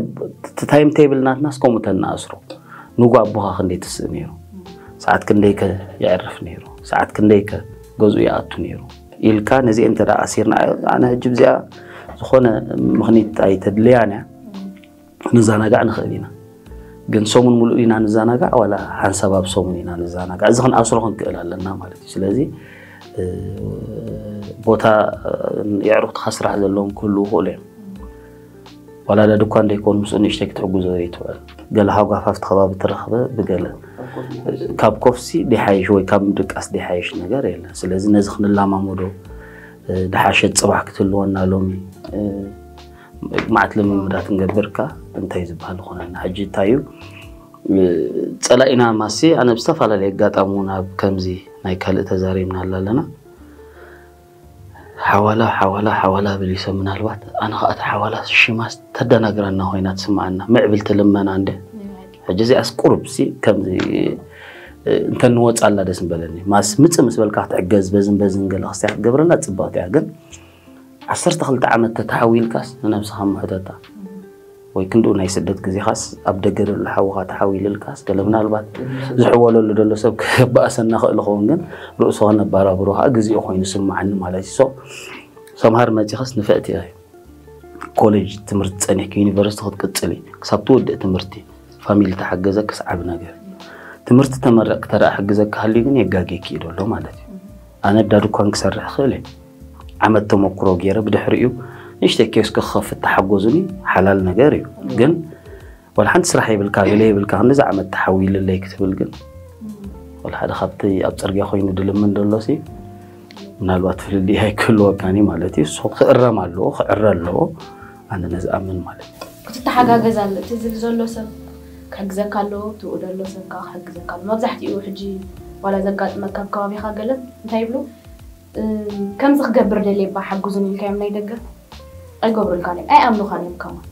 ታይም ቴብል ናትናስ ከምኡ ተናኣስሮ። ንጉ ኣቦኻ ክንደይ ትስእ ነይሩ፣ ሰዓት ክንደይከ የዕርፍ ነይሩ፣ ሰዓት ክንደይከ ገዝኡ ይኣቱ ነይሩ ኢልካ ነዚ እንተ ኣሲርና ኣነ ሕጂ ብዚኣ ዝኾነ ምኽኒት ኣይተድልያን እያ። ንዘናጋዕ ንኽእል ኢና ግን ሰሙን ሙሉእ ኢና ንዘናጋዕ ዋላ ሓንሳብ ኣብ ሰሙን ኢና ንዘናጋዕ እዚ ክንኣስሮ ክንክእል ኣለና ማለት እዩ። ስለዚ ቦታ የዕሩኽትኻ ስራሕ ዘለዎም ክህልዉ ይኽእሉ እዮም። ዋላ ዳ ድኳን ደይኮን ምስኡ ንእሽተይ ክትሕግዞ ዘይትውዕል ገለ ሃጓፍ ኣብቲ ከባቢ ትረኽበ ብገለ ካብ ኮፍሲ ዲሓይሽ ወይ ካብ ምድቃስ ዲሓይሽ ነገር የለን። ስለዚ ነዚ ክንላማመዶ ድሓሸት ፅባሕ ክትህልወና ሎሚ ማዕት ልምምዳት እንገብርካ እንታይ ዝበሃል ይኾነና ሕጂ እንታይ እዩ ፀላኢና ማሲ ኣነ ብዝተፈላለየ ኣጋጣሚ እውን ኣብ ከምዚ ናይ ካልእ ተዛሪብና ኣላለና ሓዋላ ሓዋላ ሓዋላ ብሊሰ ምናልባት ኣነ ከዓ እቲ ሓዋላ ሽማስ ተደናግረና ኮይና ትስምዓና ምዕብልቲ ልመና እንደ ሕጂ እዚኣስ ቁሩብ ሲ ከምዚ እንተንወፃላ ደስ ምበለኒ ማስ ምፅ ምስ በልካ ክትዕገዝ በዝን በዝን ገለ ክስታይ ክትገብረላ ፅብቕቲ እያ ግን ዓሰርተ ክልተ ዓመት ተተሓዊልካስ ንነብስኻ ምሕተታ ወይ ክንድኡ ናይ ስደት ግዜኻስ ኣብ ደገ ዘሎ ሓውኻ ተሓዊልልካስ ገለ ምናልባት ዝሕወለሉ ዘሎ ሰብ ክበኣሰና ክእል ኸውን ግን ርእሱ ከነባራብሮ ከዓ ግዜኡ ኮይኑ ስምዓኒ ማለት እዩ። ሰምሃር መፂኻስ ንፍዕቲ እያ ኮሌጅ ትምህርቲ ፀኒሕኪ ዩኒቨርሲቲ ክትቅፅሊ ክሳብ ትውድእ ትምህርቲ ፋሚሊ ተሓገዘክስ ዓብ ነገር ትምህርቲ ተመረቅኪ ተደኣ ሕግዘካ ሃልዩ ግን የጋጌኪ እዩ ዘሎ ማለት እዩ። ኣነ ዳ ድኳን ክሰርሕ ክእል እየ ዓመት ተመክሮ ገይረ ብድሕሪኡ ንእሽተይ ኬስ ክኸፍት ተሓጎዙኒ ሓላል ነገር እዩ። ግን ወላ ሓንቲ ስራሕ የብልካ ገለ የብልካ ክንዲዚ ዓመት ተሓዊልለይ ክትብል ግን ወላ ሓደ ካብቲ ኣብ ፅርግያ ኮይኑ ድልምን ደሎሲ ምናልባት ፍልልይ ኣይክህልወካን እዩ ማለት እዩ። እሱ ክእረም ኣለዎ ክዕረ ኣለዎ ኣነ ነዚ ኣምን ማለት እዩ። ክትተሓጋገዝ ኣለ እቲ ዝብል ዘሎ ሰብ ክሕግዘካ ኣለዎ ትብኡ ደሎ ሰብ ከዓ ክሕግዘካ ኣለዎ። መብዛሕትኡ ሕጂ ዋላ ዘጋጥመካ ኣብ ከባቢኻ ገለ እንታይ ይብሉ ከምዚ ክገብር ደልየ እባ ሓግዙኒ ኢልካዮም ናይ ደገ ኣይገብሩልካን እዮም ኣይኣምኑኻን እዮም ከማን።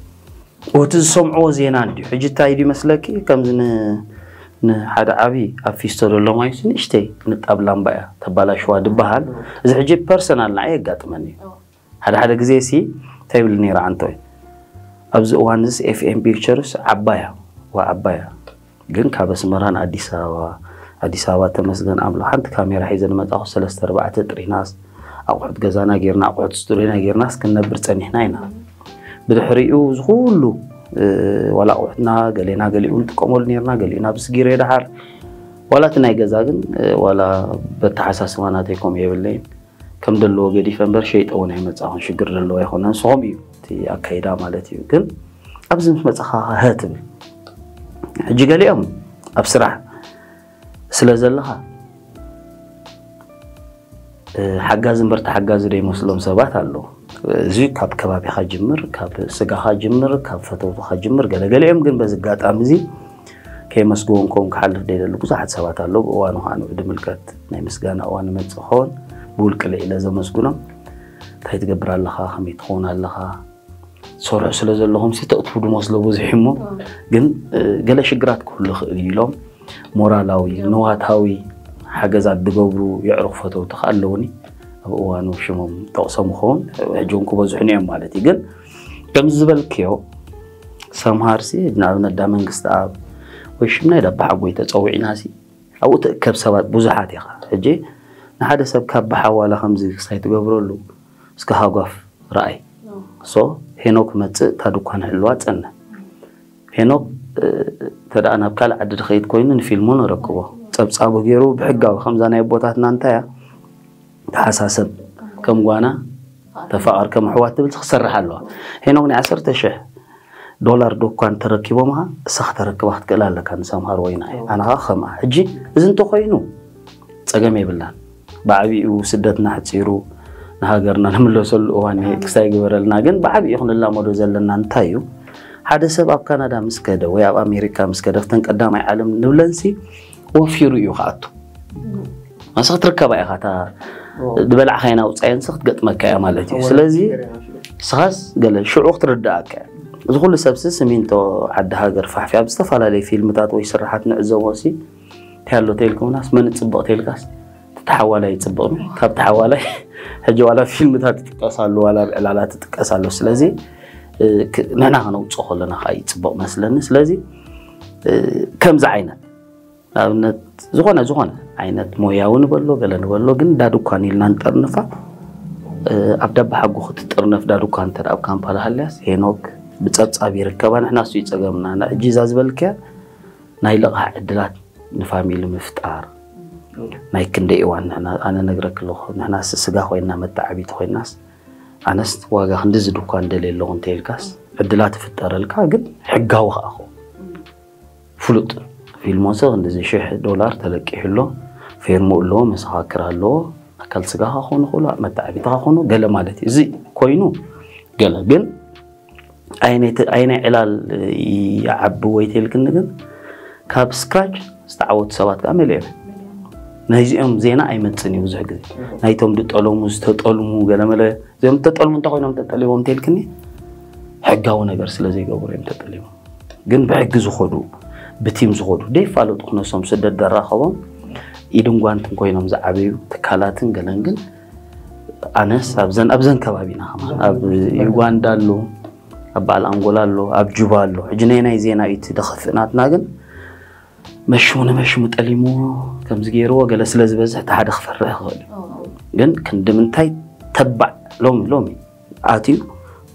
እቲ ዝሰምዕዎ ዜና እንዲዩ ሕጂ እንታይ ድዩ መስለኪ ከምዚ ን- ንሓደ ዓብዪ ኣብ ፊስቶ ዘሎ ማይሱ ንእሽተይ ንጣብ ላምባ እያ ተባላሽዋ ድበሃል። እዚ ሕጂ ፐርሰናል ንዓይ የጋጥመኒ እዩ። ሓደ ሓደ ግዜ ሲ እንታይ ይብል ነይረ ዓንቶይ ኣብዚ እዋን እዚ ኤፍኤም ፒክቸርስ ዓባያ ዋ ዓባያ ግን ካብ ኣስመራ ንኣዲስ ኣበባ ኣዲስ ኣበባ ተመስገን ኣምሎ ሓንቲ ካሜራ ሒዘ ንመፃኹ ሰለስተ ኣርባዕተ ጥሪናስ ኣቑሑት ገዛና ጌርና ኣቑሑት ስቱዲዮና ጌርናስ ክንነብር ፀኒሕና ኢና። ብድሕሪኡ እዚ ኩሉ ዋላ ኣቑሑትና ገሌና ገሊኡ ንጥቀመሉ ኔርና ገሊኡ ናብ ስጊረ ድሓር ዋላ እቲ ናይ ገዛ ግን ዋላ በተሓሳስባ ናተይ ከምኡ የብለይን ከም ደለዎ ገዲፈ እምበር ሸይጠ እውን ኣይመፃኹን ሽግር ደለዎ ኣይኮነን ንስኹም እዩ እቲ ኣካይዳ ማለት እዩ ግን ኣብዚ ምስ መፃኻ ሀ ትብል ሕጂ ገሊኦም ኣብ ስራሕ ስለ ዘለኻ ሓጋዚ እምበር ተሓጋዚ ዘይመስሎም ሰባት ኣለዉ። እዚ ካብ ከባቢኻ ጅምር፣ ካብ ስጋኻ ጅምር፣ ካብ ፈተውትኻ ጅምር ገለገሊኦም ግን በዚ ኣጋጣሚ እዚ ከየመስግቦም ከምኡ ክሓልፍ ዘይደሊ ብዙሓት ሰባት ኣለዉ። ብእዋኑ ከዓ ንዑ ድምልከት ናይ ምስጋና እዋን ይመፅእ ክኸውን ብውልቂ ኢለ ዘመስግኖም እንታይ ትገብር ኣለኻ፣ ከመይ ትኸውን ኣለኻ፣ ትሰርሑ ስለ ዘለኹም ሲ ተእትዉ ድመስሎ ብዙሕ እሞ ግን ገለ ሽግራት ክህሉ ይኽእል እዩ ኢሎም ሞራላዊ ንዋታዊ ሓገዛት ዝገብሩ የዕሩኽ ፈተውቲ ከዓ ኣለውኒ ኣብ እዋኑ ሽሞም ጠቕሶም ይኸውን ሕጂ እውን ክበዝሑኒ እዮም ማለት እዩ ግን ከምዚ ዝበልክዮ ሰምሃር ሲ ንኣብነት ዳ መንግስቲ ኣብ ወይ ሽም ናይ ዳባ ሓጎይ ተፀዊዕና ሲ ኣብኡ ትእከብ ሰባት ብዙሓት ኢኻ ሕጂ ንሓደ ሰብ ካብ ብሓዋላ ከምዚ ክሳይ ትገብረሉ እስከ ሃጓፍ ረኣይ so ሄኖክ መፅእ እታ ድኳን ሕልዋ ፀነ ሄኖክ ተደኣ ናብ ካልእ ዓዲ ድኸይድ ኮይኑ ንፊልሙ ንረክቦ ፀብፃቡ ገይሩ ብሕጋዊ ከምዛ ናይ ኣቦታትና እንታያ ተሓሳሰብ ከም ጓና ተፋቐር ከም ኣሕዋት ትብል ክሰርሕ ኣለዋ ሄኖክ ናይ ዓሰርተ ሽሕ ዶላር ዶ እኳ እንተረኪቦምኻ እሳ ክተረክባ ክትክእል ኣለካ ንሰምሃር ወይና እየ ኣነ ከዓ ከምኣ ሕጂ እዚ እንተኮይኑ ፀገም የብላን ብዓብኡ ስደትና ሕፂሩ ንሃገርና ንምለሰሉ እዋን ክስታይ ግበረልና ግን ብዓብኡ ክንላመዶ ዘለና እንታይ እዩ ሓደ ሰብ ኣብ ካናዳ ምስ ከደ ወይ ኣብ ኣሜሪካ ምስ ከደ ፍተን ቀዳማይ ዓለም ንብለንሲ ወፊሩ እዩ ክኣቱ ንስኻ ትርከባ ኢኻ እታ ዝበላዕኻየን ኣውፃየንሲ ክትገጥመካ እያ ማለት እዩ ስለዚ ንስኻስ ገለ ሽዑ ክትርዳእካ እያ እዚ ኩሉ ሰብሲ ስሚንቶ ዓዲ ሃገር ፋሕፊያ ኣብ ዝተፈላለዩ ፊልምታት ወይ ስራሓት ንዕዘቦ ሲ እንታይ ኣሎ ተይልኩምናስ መን ፅብቕ ተይልካስ ተሓዋላይ ይፅብቕ ካብ ተሓዋላይ ሕጂ ዋላ ፊልምታት ትጥቀስ ኣሎ ዋላ ኣብ ዕላላት ትጥቀስ ኣሎ ስለዚ ንሕና ከነውፅኦ ከለና ከዓ ይፅብቕ መስለኒ ስለዚ ከምዚ ዓይነት ንኣብነት ዝኾነ ዝኾነ ዓይነት ሞያዊ ንበሎ ገለ ንበሎ ግን ዳድኳን ኢልና ንጠርንፋ ኣብ ዳባ ሓጎ ክትጥርነፍ ዳድኳን እንተ ኣብ ካምፓላ ሃልያስ ሄኖክ ብፀብፃብ ይርከባ ንሕና እሱ ይፀገምና ሕጂ እዛ ዝበልክያ ናይ ልቕሕ ዕድላት ንፋሚሊ ምፍጣር ናይ ክንደይ እዋን ንሕና ኣነ ነግረክ ኣለኹ ንሕናስ ስጋ ኮይና መተዓቢቲ ኮይናስ ኣነስ ዋጋ ክንድዚ ድኳን ደልየ ኣለኹ እንተይልካስ ዕድላት ይፍጠረልካ ግን ሕጋዊ ከዓ ኸው ፍሉጥ ፊልሞሰ ክንድዚ ሽሕ ዶላር ተለቂሑ ኣሎ ፌርሙ ኣለዎ መሰኻክር ኣለዎ ኣካል ስጋኻ ክኾኑ ይኽእሉ መተዓቢትኻ ክኾኑ ገለ ማለት እዩ እዚ ኮይኑ ገለ ግን ኣይናይ ዕላል ይዓቢ ወይ ተልክኒ ግን ካብ ስክራች ዝተዓወቱ ሰባት ከዓ መሊኦም ናይዚኦም ዜና ኣይመፅን እዩ ብዙሕ ግዜ ናይቶም ዝጠለሙ ዝተጠልሙ ገለመለ እዚኦም ዝተጠልሙ እንተኮይኖም ተጠሊቦም ተልክኒ ሕጋዊ ነገር ስለ ዘይገብሩ እዮም ተጠሊቦም ግን ብሕጊ ዝኸዱ ብቲም ዝኸዱ ደይፋለጡ ክነሶም ስደት ደራኸቦም ኢድን ጓንትን ኮይኖም ዝዓበዩ ትካላትን ገለን ግን ኣነስ ኣብዘን ኣብዘን ከባቢና ከማን ኣብ ዩጋንዳ ኣሎ ኣብ በዓል ኣንጎላ ኣሎ ኣብ ጁባ ኣሎ ሕጂ ናይ ናይ ዜና እዩ እቲ ደኸፍእ ናትና ግን መሽሙ ንመሽሙ ጠሊሙ ከምዚ ገይርዎ ገለ ስለ ዝበዝሕ እቲ ሓደ ክፈርሕ ይኽእል እዩ ግን ክንዲ ምንታይ ተባዕ ሎሚ ሎሚ ኣትዩ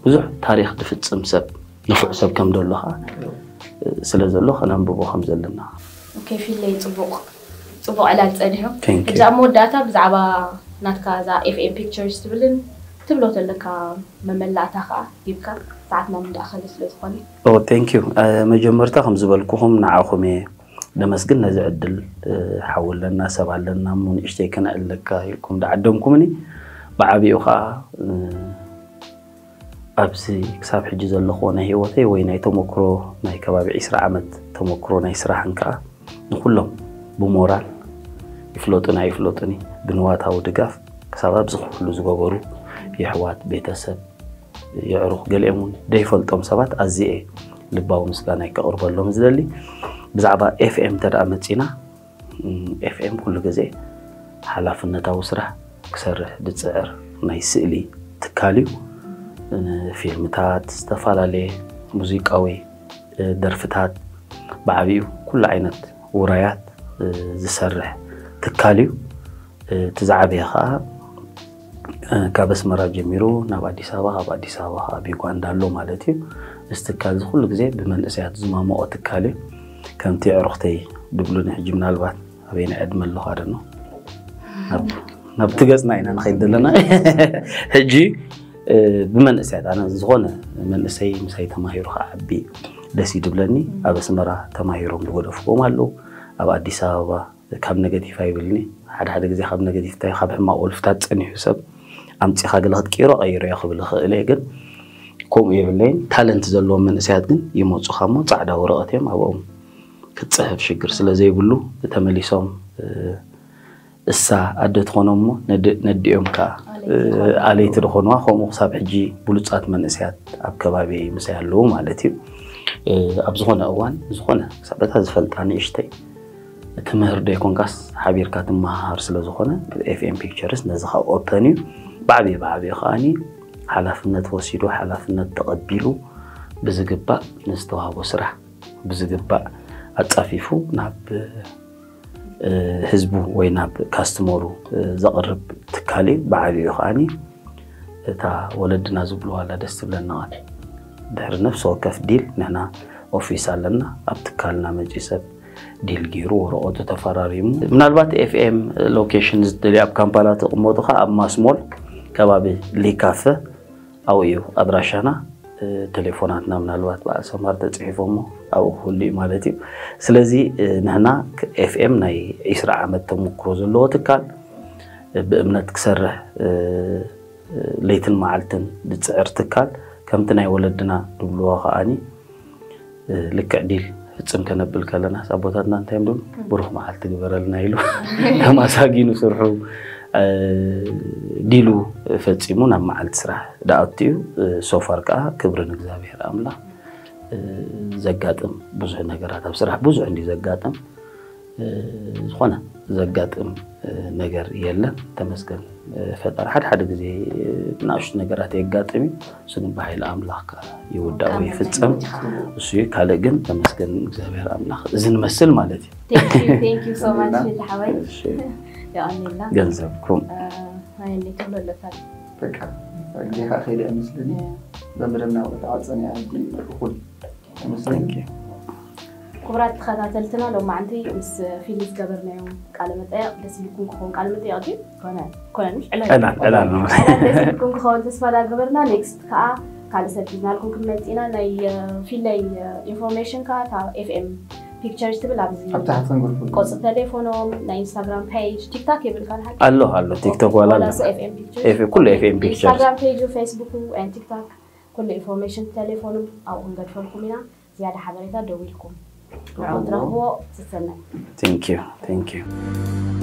ብዙሕ ታሪክ ዝፍፅም ሰብ ንፉዕ ሰብ ከም ዘሎ ከዓ ስለ ዘሎ ከነንብቦ ከም ዘለና ኦኬ ፊለይ ፅቡቅ ፅቡቅ ዕላል ፀኒሑ ሕጂ ኣብ መወዳእታ ብዛዕባ ናትካ እዛ ኤፍኤም ፒክቸርስ ትብልን ትብሎ ዘለካ መመላእታ ከዓ ሂብካ ሰዓትና እንዳእኸለ ስለ ዝኾነ ቴንክ ዩ መጀመርታ ከም ዝበልኩኹም ንዓኹም እየ ደመስግን ነዚ ዕድል ሓው ኣለና ሰብ ኣለና እሞ ንእሽተይ ከነዕልለካ ኢልኩም ዝዓደምኩምኒ ብዓብኡ ከዓ ኣብዚ ክሳብ ሕጂ ዘለኽዎ ናይ ህይወተይ ወይ ናይ ተመክሮ ናይ ከባቢ ዒስራ ዓመት ተመክሮ ናይ ስራሕን ከዓ ንኩሎም ብሞራል ይፍለጡን ኣይፍለጡን ብንዋታዊ ድጋፍ ክሳብ ኣብዚ ኩሉ ዝገበሩ የሕዋት፣ ቤተሰብ፣ የዕሩኽ፣ ገሊኦም እውን ዘይፈልጦም ሰባት ኣዝየ ልባዊ ምስጋና ከቕርበሎም ዝደሊ። ብዛዕባ ኤፍኤም እንተ ደኣ መጺና፣ ኤፍኤም ኩሉ ግዜ ሓላፍነታዊ ስራሕ ክሰርሕ ዝጽዕር ናይ ስእሊ ትካል እዩ። ፊልምታት፣ ዝተፈላለየ ሙዚቃዊ ደርፍታት፣ ብዓቢኡ ኩሉ ዓይነት ውራያት ዝሰርሕ ትካል እዩ። እቲ ዝዓበየ ኸዓ ካብ ኣስመራ ጀሚሩ ናብ ኣዲስ ኣበባ፣ ካብ ኣዲስ ኣበባ ኸዓ ኣብ ዩጋንዳ ኣሎ ማለት እዩ። እዚ ትካል እዚ ኩሉ ግዜ ብመንእሰያት ዝማመቖ ትካል እዩ። ከምቲ ኣዕሩኽተይ ድብሉኒ፣ ሕጂ ምናልባት ኣበየናይ ዕድመ ኣለኹ ኣደኖ፣ ናብቲ ገጽና ኢና ንኸይድ ዘለና። ሕጂ ብመንእሰያት፣ ኣነ ዝኾነ መንእሰይ ምሳይ ተማሂሩ ክዓቢ ደስ እዩ ድብለኒ። ኣብ ኣስመራ ተማሂሮም ዝገደፍዎም ኣለዉ፣ ኣብ ኣዲስ ኣበባ። ካብ ነገቲፍ ኣይብልኒ። ሓደ ሓደ ግዜ ካብ ነገቲፍ እንታይ፣ ካብ ሕማቕ ወልፍታት ጸኒሑ ሰብ ኣምጺኻ ገለ ክትቅይሮ ቀይሮ እየ ክብል እኽእል እየ፣ ግን ከምኡ የብለይን። ታለንት ዘለዎም መንእሰያት ግን ይመጹኻ እሞ ጻዕዳ ወረቐት እዮም ኣብኦም ክትጽሕፍ ሽግር ስለ ዘይብሉ ተመሊሶም እሳ ኣደ ትኾኖም እሞ ነዲኦም ከኣ ኣለይቲ ዝኾንዋ። ከምኡ ክሳብ ሕጂ ብሉጻት መንእሰያት ኣብ ከባቢ ምሳይ ኣለዉ ማለት እዩ። ኣብ ዝኾነ እዋን ዝኾነ ክሳብ እታ ዝፈልጣ ንእሽተይ ትምህር ዘይኮንካስ ሓቢርካ ትመሃር ስለ ዝኾነ ኤፍኤም ፒክቸርስ ነዚ ካብ ኦፐን እዩ። ብዓብዩ ብዓብዩ ከዓኒ ሓላፍነት ወሲዱ፣ ሓላፍነት ተቐቢሉ፣ ብዝግባእ ንዝተዋህቦ ስራሕ ብዝግባእ ኣጻፊፉ ናብ ህዝቡ ወይ ናብ ካስተመሩ ዘቕርብ ትካል እዩ። ብዓብዩ ከዓኒ እታ ወለድና ዝብልዋ ኣላ ደስ ትብለና ቃል፣ ድሕሪ ነፍሲ ወከፍ ዲል ንሕና ኦፊስ ኣለና። ኣብ ትካልና መጺ ሰብ ዲል ገይሩ ወረቐቱ ተፈራሪሙ፣ ምናልባት ኤፍኤም ሎኬሽን ዝደልዩ ኣብ ካምፓላ ተቕመጡ ኸዓ ኣብ ማስሞል ከባቢ ሊካፈ ኣብኡ እዩ ኣድራሻና። ቴሌፎናትና ምናልባት በዓል ሰማር ተጽሒፎሞ ኣብኡ ክህሉ እዩ ማለት እዩ። ስለዚ ንሕና ኤፍኤም ናይ ዒስራ ዓመት ተመክሮ ዘለዎ ትካል፣ ብእምነት ክሰርሕ ለይትን መዓልትን ዝጽዕር ትካል፣ ከምቲ ናይ ወለድና ዝብልዎ ከዓኒ ልክዕ ዲል ፍጽም ከነብል ከለና ኣቦታትና እንታይ እዮም ዝብሉ? ብሩኽ መዓልቲ ግበረልና ኢሉ ተማሳጊኑ ስርሑ ዲሉ ፈጺሙ ናብ መዓልቲ ስራሕ ደኣቱ እዩ። ሶፋር ከኣ ክብሪ ንእግዚኣብሔር ኣምላኽ። ዘጋጥም ብዙሕ ነገራት ኣብ ስራሕ ብዙሕ እንዲ ዘጋጥም፣ ዝኾነ ዘጋጥም ነገር የለን። ተመስገን ፈጣሪ። ሓደ ሓደ ግዜ ንኣሽቱ ነገራት የጋጥም እዩ። እሱ ግን ብሓይሊ ኣምላኽ ከኣ ይውዳእ ወይ ይፍጸም። እሱ እዩ። ካልእ ግን ተመስገን እግዚኣብሔር ኣምላኽ። እዚ ንመስል ማለት እዩ። Thank you, thank you so much ፊሊ ሓወይ። የቐንየልና። ገንዘብኩም ናይ ትብሎ ኣለካ። በቃ ግዜኻ ከይደ ይመስለኒ። በምድርና ወተዓፀኒ ዓዲ እኹል ይመስለኒ። ክቡራት ተኸታተልትና ሎማዓንቲ ምስ ፊሊ ዝገበርናዮም ቃለ መጠየቕ ደስ ኢልኩም ክኸውን። ቃለ መጠየቕ ድዩ? ኮነ ኮነ ምሽ ዕላል ዕላል ዕላል ነው። ዕላል ደስ ኢልኩም ክኸውን ተስፋ ዳገበርና። ኔክስት ከዓ ካልእ ሰብ ሒዝናልኩም ክንመፅእ ኢና። ናይ ፊለይ ኢንፎርሜሽን ከዓ ካብ ኤፍኤም ፒክቸርስ ትብል ኣብዚ ኣብ ታሕቲ ክንግርፉ ቆፅሪ ቴሌፎኖም ናይ ኢንስታግራም ፔጅ ቲክታክ የብልካ ንሓቂ ኣሎ ኣሎ ቲክቶክ ዋላ ኣሎ። ኤፍኤም ፒክቸርስ ኤፍ- ኩሉ ኤፍኤም ፒክቸርስ። ኢንስታግራም ፔጅ ፌስቡክ ቲክታክ ኩሉ ኢንፎርሜሽን ቴሌፎኑ ኣብኡ ክንገድፈልኩም ኢና። ዝያዳ ሓበሬታ ደዊልኩም ንዕኦም ትረኽብዎ ትሰናይ Thank you, thank you.